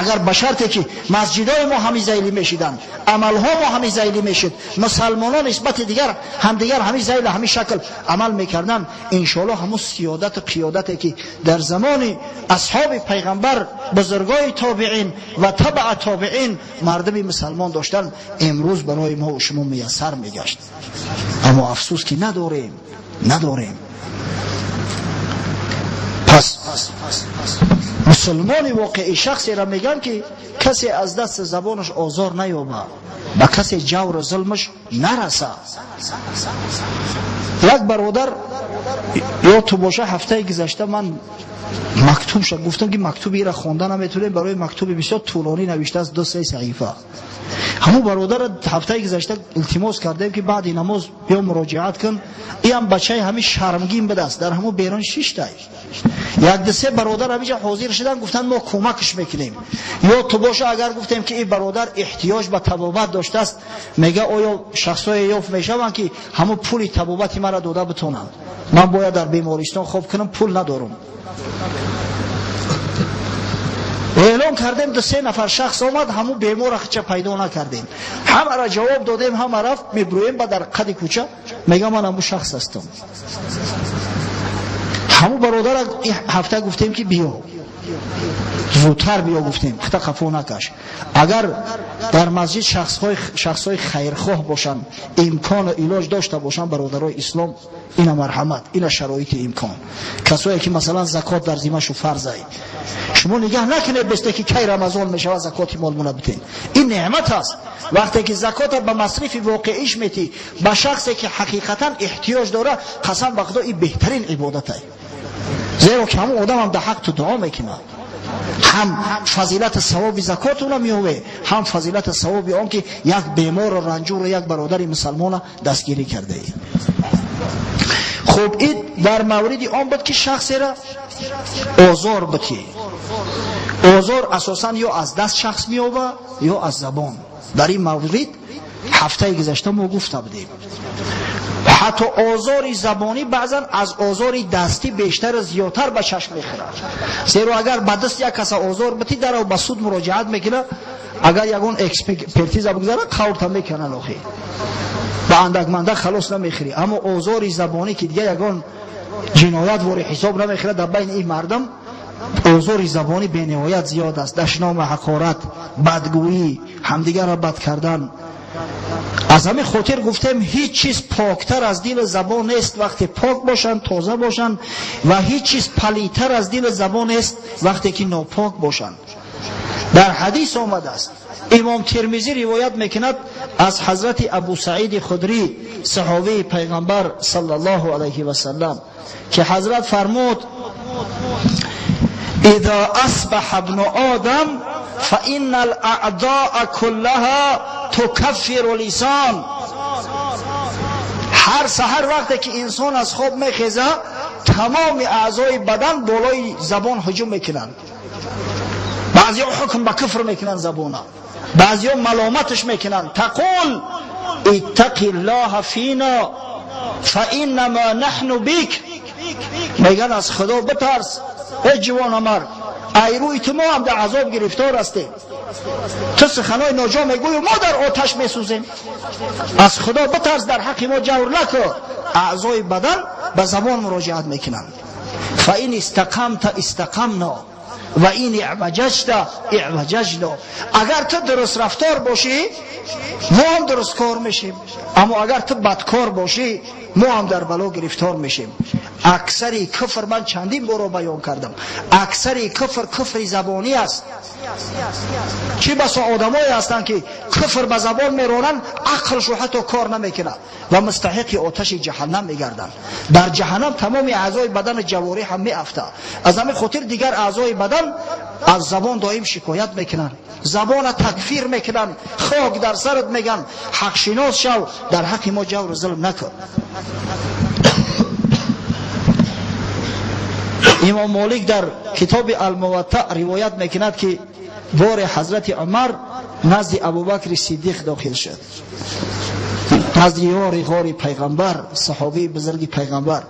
Агар ба шарте ки масҷидҳои мо ҳамин зайлӣ мешиданд, амалҳо мо ҳамин зайлӣ мешуд, мусалмонон нисбати дигар ҳамдигар ҳамин зайла, ҳамин шакл амал мекарданд, иншоаллоҳ ҳамун сиёдату қиёдате ки дар замони асҳоби пайғамбар, бузургои тобеин ва табаа тобеин мардуми мусалмон доштанд, имрӯз барои мо шумо муяссар мегашт. Аммо афсӯс ки надорем, надорем. Пас мусулмони воқеӣ шахсеро мегӯям, ки касе аз даст забонаш озор наёбад, ба касе ҷавру зулмаш нарасад. Як бародар ё ту боша, ҳафтаи гузашта ман мактубша гуфтам, ки мактуби ира хонда наметавонем, барои мактуби бисёр тӯлонӣ навиштааст, 2-3 саҳифа. Ҳамун бародарро ҳафтаи гузашта илтимос кардем, ки баъди намоз биё муроҷиат кун. Иам бачаи ҳамин шармгин будааст, дар ҳамун берун шиштай. Як ду-се бародар ҳаминҷа ҳозир шуданд, гуфтанд мо кӯмакш мекунем. Ё ту боша, агар гуфтем ки ин бародар эҳтиёҷ ба табобат доштааст, мега оё шахсое ёфт мешаванд, ки ҳамун пули табобати маро дода битонанд? Ман бояд дар бемористон хоб кунам, пул надорам. Эълон кардем, 2-3 нафар шахс омад, ҳамун бемора хича пайдо накардем. Ҳамаро ҷавоб додем, ҳама рафт. Мебурӯем ба дар қади кӯча, мега ман ҳамун шахс ҳастам. Ҳамун бародара ҳафта гуфтем, ки биё, зудтар биё, гуфтем, хита қафо накаш. Агар дар масҷид шахсҳои хайрхоҳ бошанд, имкону илоҷ дошта бошанд, бародарои ислом, ина марҳамат, ина шароити имкон. Касое ки масалан закот дар зимашу фарзай, шумо нигаҳ накунед бесте ки кай Рамазон мешавад, закоти молмона битен. Ин неъмат аст. Вақте ки закота ба масрифи воқеиш метӣ, ба шахсе ки ҳақиқатан эҳтиёҷ дора, қасам ба Худо, ин беҳтарин ибодатай, зеро ки ҳамон одамам дар ҳақ ту дуо мекунад. Ҳам фазилати савоби закотуна меёве, ҳам фазилати савоби он ки як бемору ранҷуру як бародари мусалмона дастгирӣ кардаӣ. Хуб, ин дар мавриди он буд, ки шахсеро озор битӣ. Озор асосан ё аз даст шахс меёба, ё аз забон. Дар ин маврид ҳафтаи гузашта мо гуфта будем, ҳатто озори забонӣ баъзан аз озори дастӣ бештар, зиёдтар ба чашм мехӯрад, зеро агар ба даст як каса озор битӣ, дарав ба суд муроҷиат мекунад, агар ягон экспертиза бигзарад, қаврта мекунанд, охи ба андакмандак халос намехӯрӣ. Аммо озори забонӣ, ки дига ягон ҷиноят вори ҳисоб намехӯрад, дар байни ин мардум озори забонӣ бениҳоят зиёд аст. Дашному ҳақорат, бадгӯӣ, ҳамдигарро бад кардан. Аз ҳамин хотир гуфтем ҳеҷ чиз поктар аз дили забон нест вақте пок бошанд, тоза бошанд, ва ҳеҷ чиз палидтар аз дили забон нест вақте ки нопок бошанд. Дар ҳадис омадааст, имом Термизӣ ривоят мекунад аз ҳазрати Абу Саид Худрӣ, саҳобаи пайғамбар саллаллоҳу алайҳи васаллам, ки ҳазрат фармуд: إذا أصبح ابن آدم فإن الأعضاء كلها تكفر لسان. ҳар саҳар вақте ки инсон аз хоб мехезад, тамоми аъзои бадан болои забон ҳуҷум мекунанд. Баъзеҳо ҳукм ба куфр мекунанд забона, баъзеҳо маломаташ мекунанд. تقول اتق الله فينا فإنما نحن بك. меган аз Худо битарс, эй ҷавонамард, ай рӯи ту мо ҳам дар азоб гирифтор ҳастем. Ту суханои ноҷо мегӯю, мо дар оташ месӯзем. Аз Худо битарс, дар ҳаққи мо ҷавр накун. Аъзои бадан ба забон муроҷиат мекунанд. فإن استقمت استقمنا وإن اعوججت اعوججنا. Агар ту дуруст рафтор бошӣ, мо ҳам дурусткор мешем, аммо агар ту бадкор бошӣ, мо ҳам дар бало гирифтор мешем. Аксари куфр, ман чандин боро баён кардам, аксари куфр куфри забонӣ аст. Чӣ басо одамое ҳастанд, ки куфр ба забон меронанд, ақлшу ҳатто кор намекунад ва мустаҳиқи оташи ҷаҳаннам мегарданд. Дар ҷаҳаннам тамоми аъзои бадану ҷаворӣ ҳам меафтад. Аз ҳамин хотир дигар аъзои бадан аз забон доим шикоят мекунанд, забона такфир мекунанд, хок дар сарат меган, ҳақшинос шав, дар ҳаққи мо ҷавру зулм накун. Имом Молик дар китоби Алмуваттаъ ривоят мекунад, ки бори ҳазрати Умар назди Абубакри Сиддиқ дохил шуд, назди ёри ғори пайғамбар, саҳобии бузурги пайғамбар.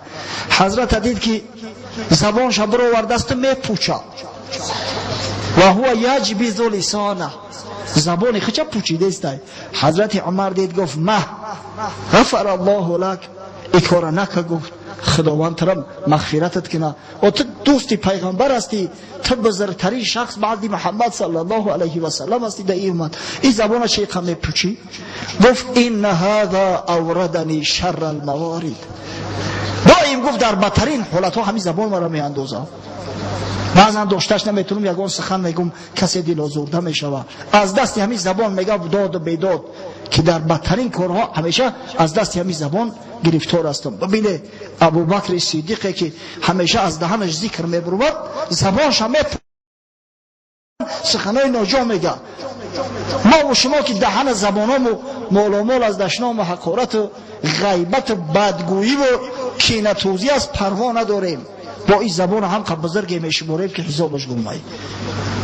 Ҳазрата дид, ки забонша бировардасту мепучад. Ва ҳува яҷбизу лисона, забони хича пучидестай. Ҳазрати Умар дид, гуфт: маҳ ғафара Аллоҳу лак, и кора нака. Гуфт: Худованд тура мағфиратат кина, о ту дӯсти пайғамбар ҳастӣ, ту бузургтарин шахс баъди Муҳаммад саллаллоҳу алайҳи васаллам ҳастӣ дар ин уммат, ин забона чӣ қа мепучӣ? Гуфт: инна ҳаза аврадани шарра алмаворид. Доим, гуфт, дар бадтарин ҳолатҳо ҳамин забон маро меандозад. Баъзан дошташ наметунам, ягон сухан мегум, касе дилозурда мешавад аз дасти ҳамин забон. Мега доду бедод, ки дар бадтарин корҳо ҳамеша аз дасти ҳамин забон гирифтор ҳастам. Бибине, Абубакри Сиддиқе, ки ҳамеша аз даҳанаш зикр мебурвад, забонша суханои ноҷо мега. Мову шумо, ки даҳана забоному моломол аз дашному ҳақорату ғайбату бадгӯиву кинатӯзӣ аст, парво надорем, бо ин забон ҳам бузурге мешуморем, ки ҳисобаш гумай.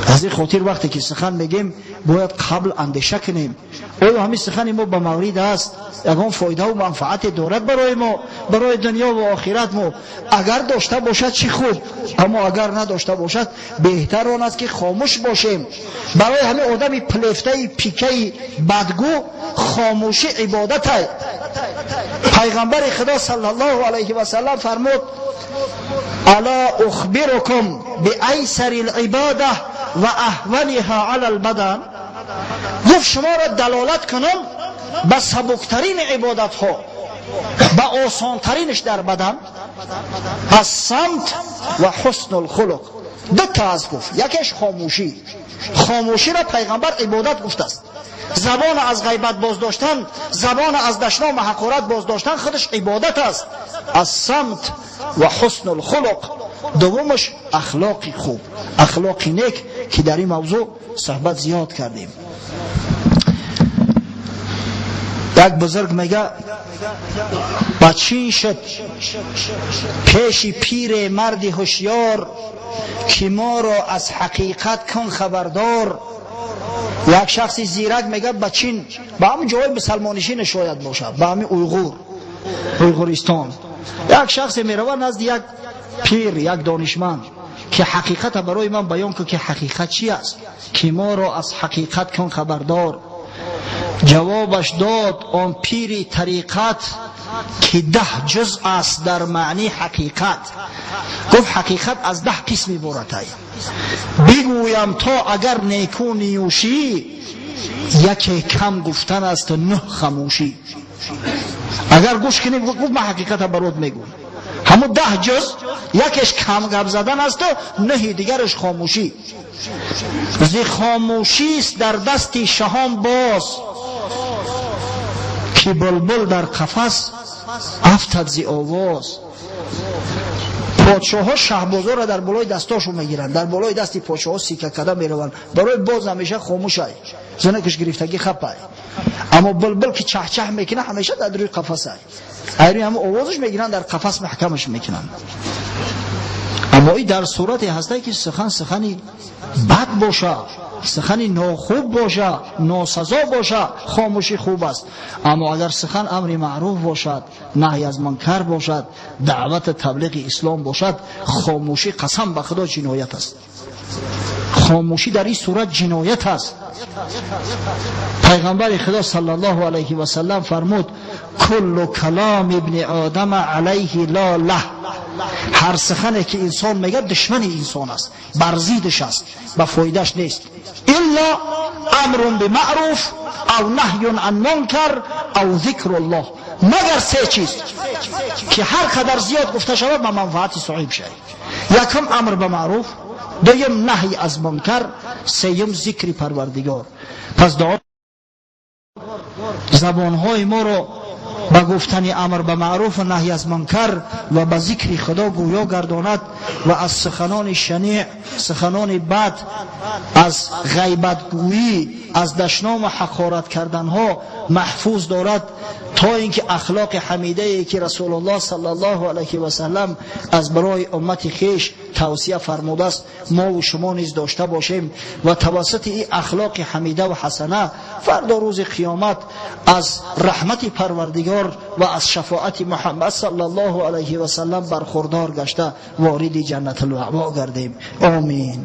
Аз ин хотир вақте ки сухан мегем, бояд қабл андеша кунем: оё ҳамин сухани мо ба маврид аст, ягон фоидаву манфаате дорад барои мо, барои дунё ва охират мо? Агар дошта бошад, чӣ хуб, аммо агар надошта бошад, беҳтар он аст, ки хомӯш бошем. Барои ҳамин одами пилефтаи пикаи бадгӯ хомӯшӣ ибодатай. Пайғамбари Худо саллаллоҳу алайҳи васаллам фармуд: ألا أخبركم بأيسر العبادة وأهونها على البدن. Гуфт: шуморо далолат кунам ба сабуктарин ибодатҳо, ба осонтаринаш дар бадан? الصمت وحسن الخلق. Дута аст, гуфт, якеш хомӯшӣ. Хомӯширо пайғамбар ибодат гуфтааст. Забон аз ғайбат боздоштан, забон аз дашному ҳақорат боздоштан худаш ибодат аст. الصمت وحسن الخلق. Дуввумаш ахлоқи хуб, ахлоқи нек, ки дар ин мавзӯъ суҳбат зиёд кардем. Як бузург мега: ба чин шуд пеши пире марди ҳушёр, ки моро аз ҳақиқат кун хабардор. Як шахси зирак мега ба чин, ба ҳамин ҷои мусалмонишина шояд бошад, ба ҳамин Уйғур, Уйғуристон, як шахсе мерава назди як пир, як донишманд, ки ҳақиқата барои ман баён кун, ки ҳақиқат чи аст, ки моро аз ҳақиқат кун хабардор. Ҷавобаш дод он пири тариқат, ки 10 ҷузъ аст дар маъни ҳақиқат. Гуфт: ҳақиқат аз 10 қисм иборатай, бигӯям то агар неку ниюшӣ. Яке кам гуфтан аст, нӯҳ хамӯшӣ. Агар гӯш кунӣ, гуфт, ман ҳақиқата барот мегӯм, ҳамун 10 ҷуз якеш кам гап задан асту нӯҳи дигараш хомӯшӣ. Зи хомӯшист дар дасти шаҳон боз, ки булбул дар қафас афтад зи овоз. Подшоҳҳо шаҳбозоро дар болои дастошон мегиранд, дар болои дасти подшоҳҳо сика када мераванд, барои боз ҳамеша хомӯшай, зонакаш гирифтагӣ хапай. Аммо булбул ки чаҳчаҳ мекунад, ҳамеша дар рӯи қафасай, айрӯи ҳама овозаш мегиранд, дар қафас маҳкамаш мекунанд. Аммо и дар сурате ҳастае, ки сухан сухани бад боша, сухани нохуб боша, носазо боша, хомӯшӣ хуб аст. Аммо агар сухан амри маъруф бошад, наҳй аз мункар бошад, даъвати таблиғи ислом бошад, хомӯшӣ, қасам ба Худо, ҷиноят аст. Хомӯшӣ дар ин сурат ҷиноят аст. Пайғамбари Худо саллаллоҳу алайҳи васаллам фармуд: كل كلام ابن آدم عليه لا له. Ҳар сухане ки инсон мегӯяд, душмани инсон аст, бар зиддаш аст, ба фоидаш нест. إلا أمر بمعروف أو نهي عن منكر أو ذكر الله. Магар се чиз, ки ҳар қадар зиёд гуфта шавад, ба манфаати соҳиб шавад: якум, амр ба маъруф, дуюм, наҳй аз мункар, сеюм, зикри Парвардигор. Пас дуо забонҳои моро ба гуфтани амр ба маъруф ва наҳй аз мункар ва ба зикри Худо гӯё гардонад ва аз суханони шаниъ, суханони бад, аз ғайбатгӯӣ, аз дашному ҳақорат карданҳо маҳфуз дорад, то ин ки ахлоқи ҳамидае, ки Расулуллоҳ саллаллоҳу алайҳи васаллам аз барои уммати хеш тавсия фармудааст, мову шумо низ дошта бошем ва тавассути ин ахлоқи ҳамида ва ҳасана фардо рӯзи қиёмат аз раҳмати Парвардигор ва аз шафоати Муҳаммад саллаллоҳу алайҳи васаллам бархурдор гашта, вориди Ҷаннатулмаъво гардем. Омин.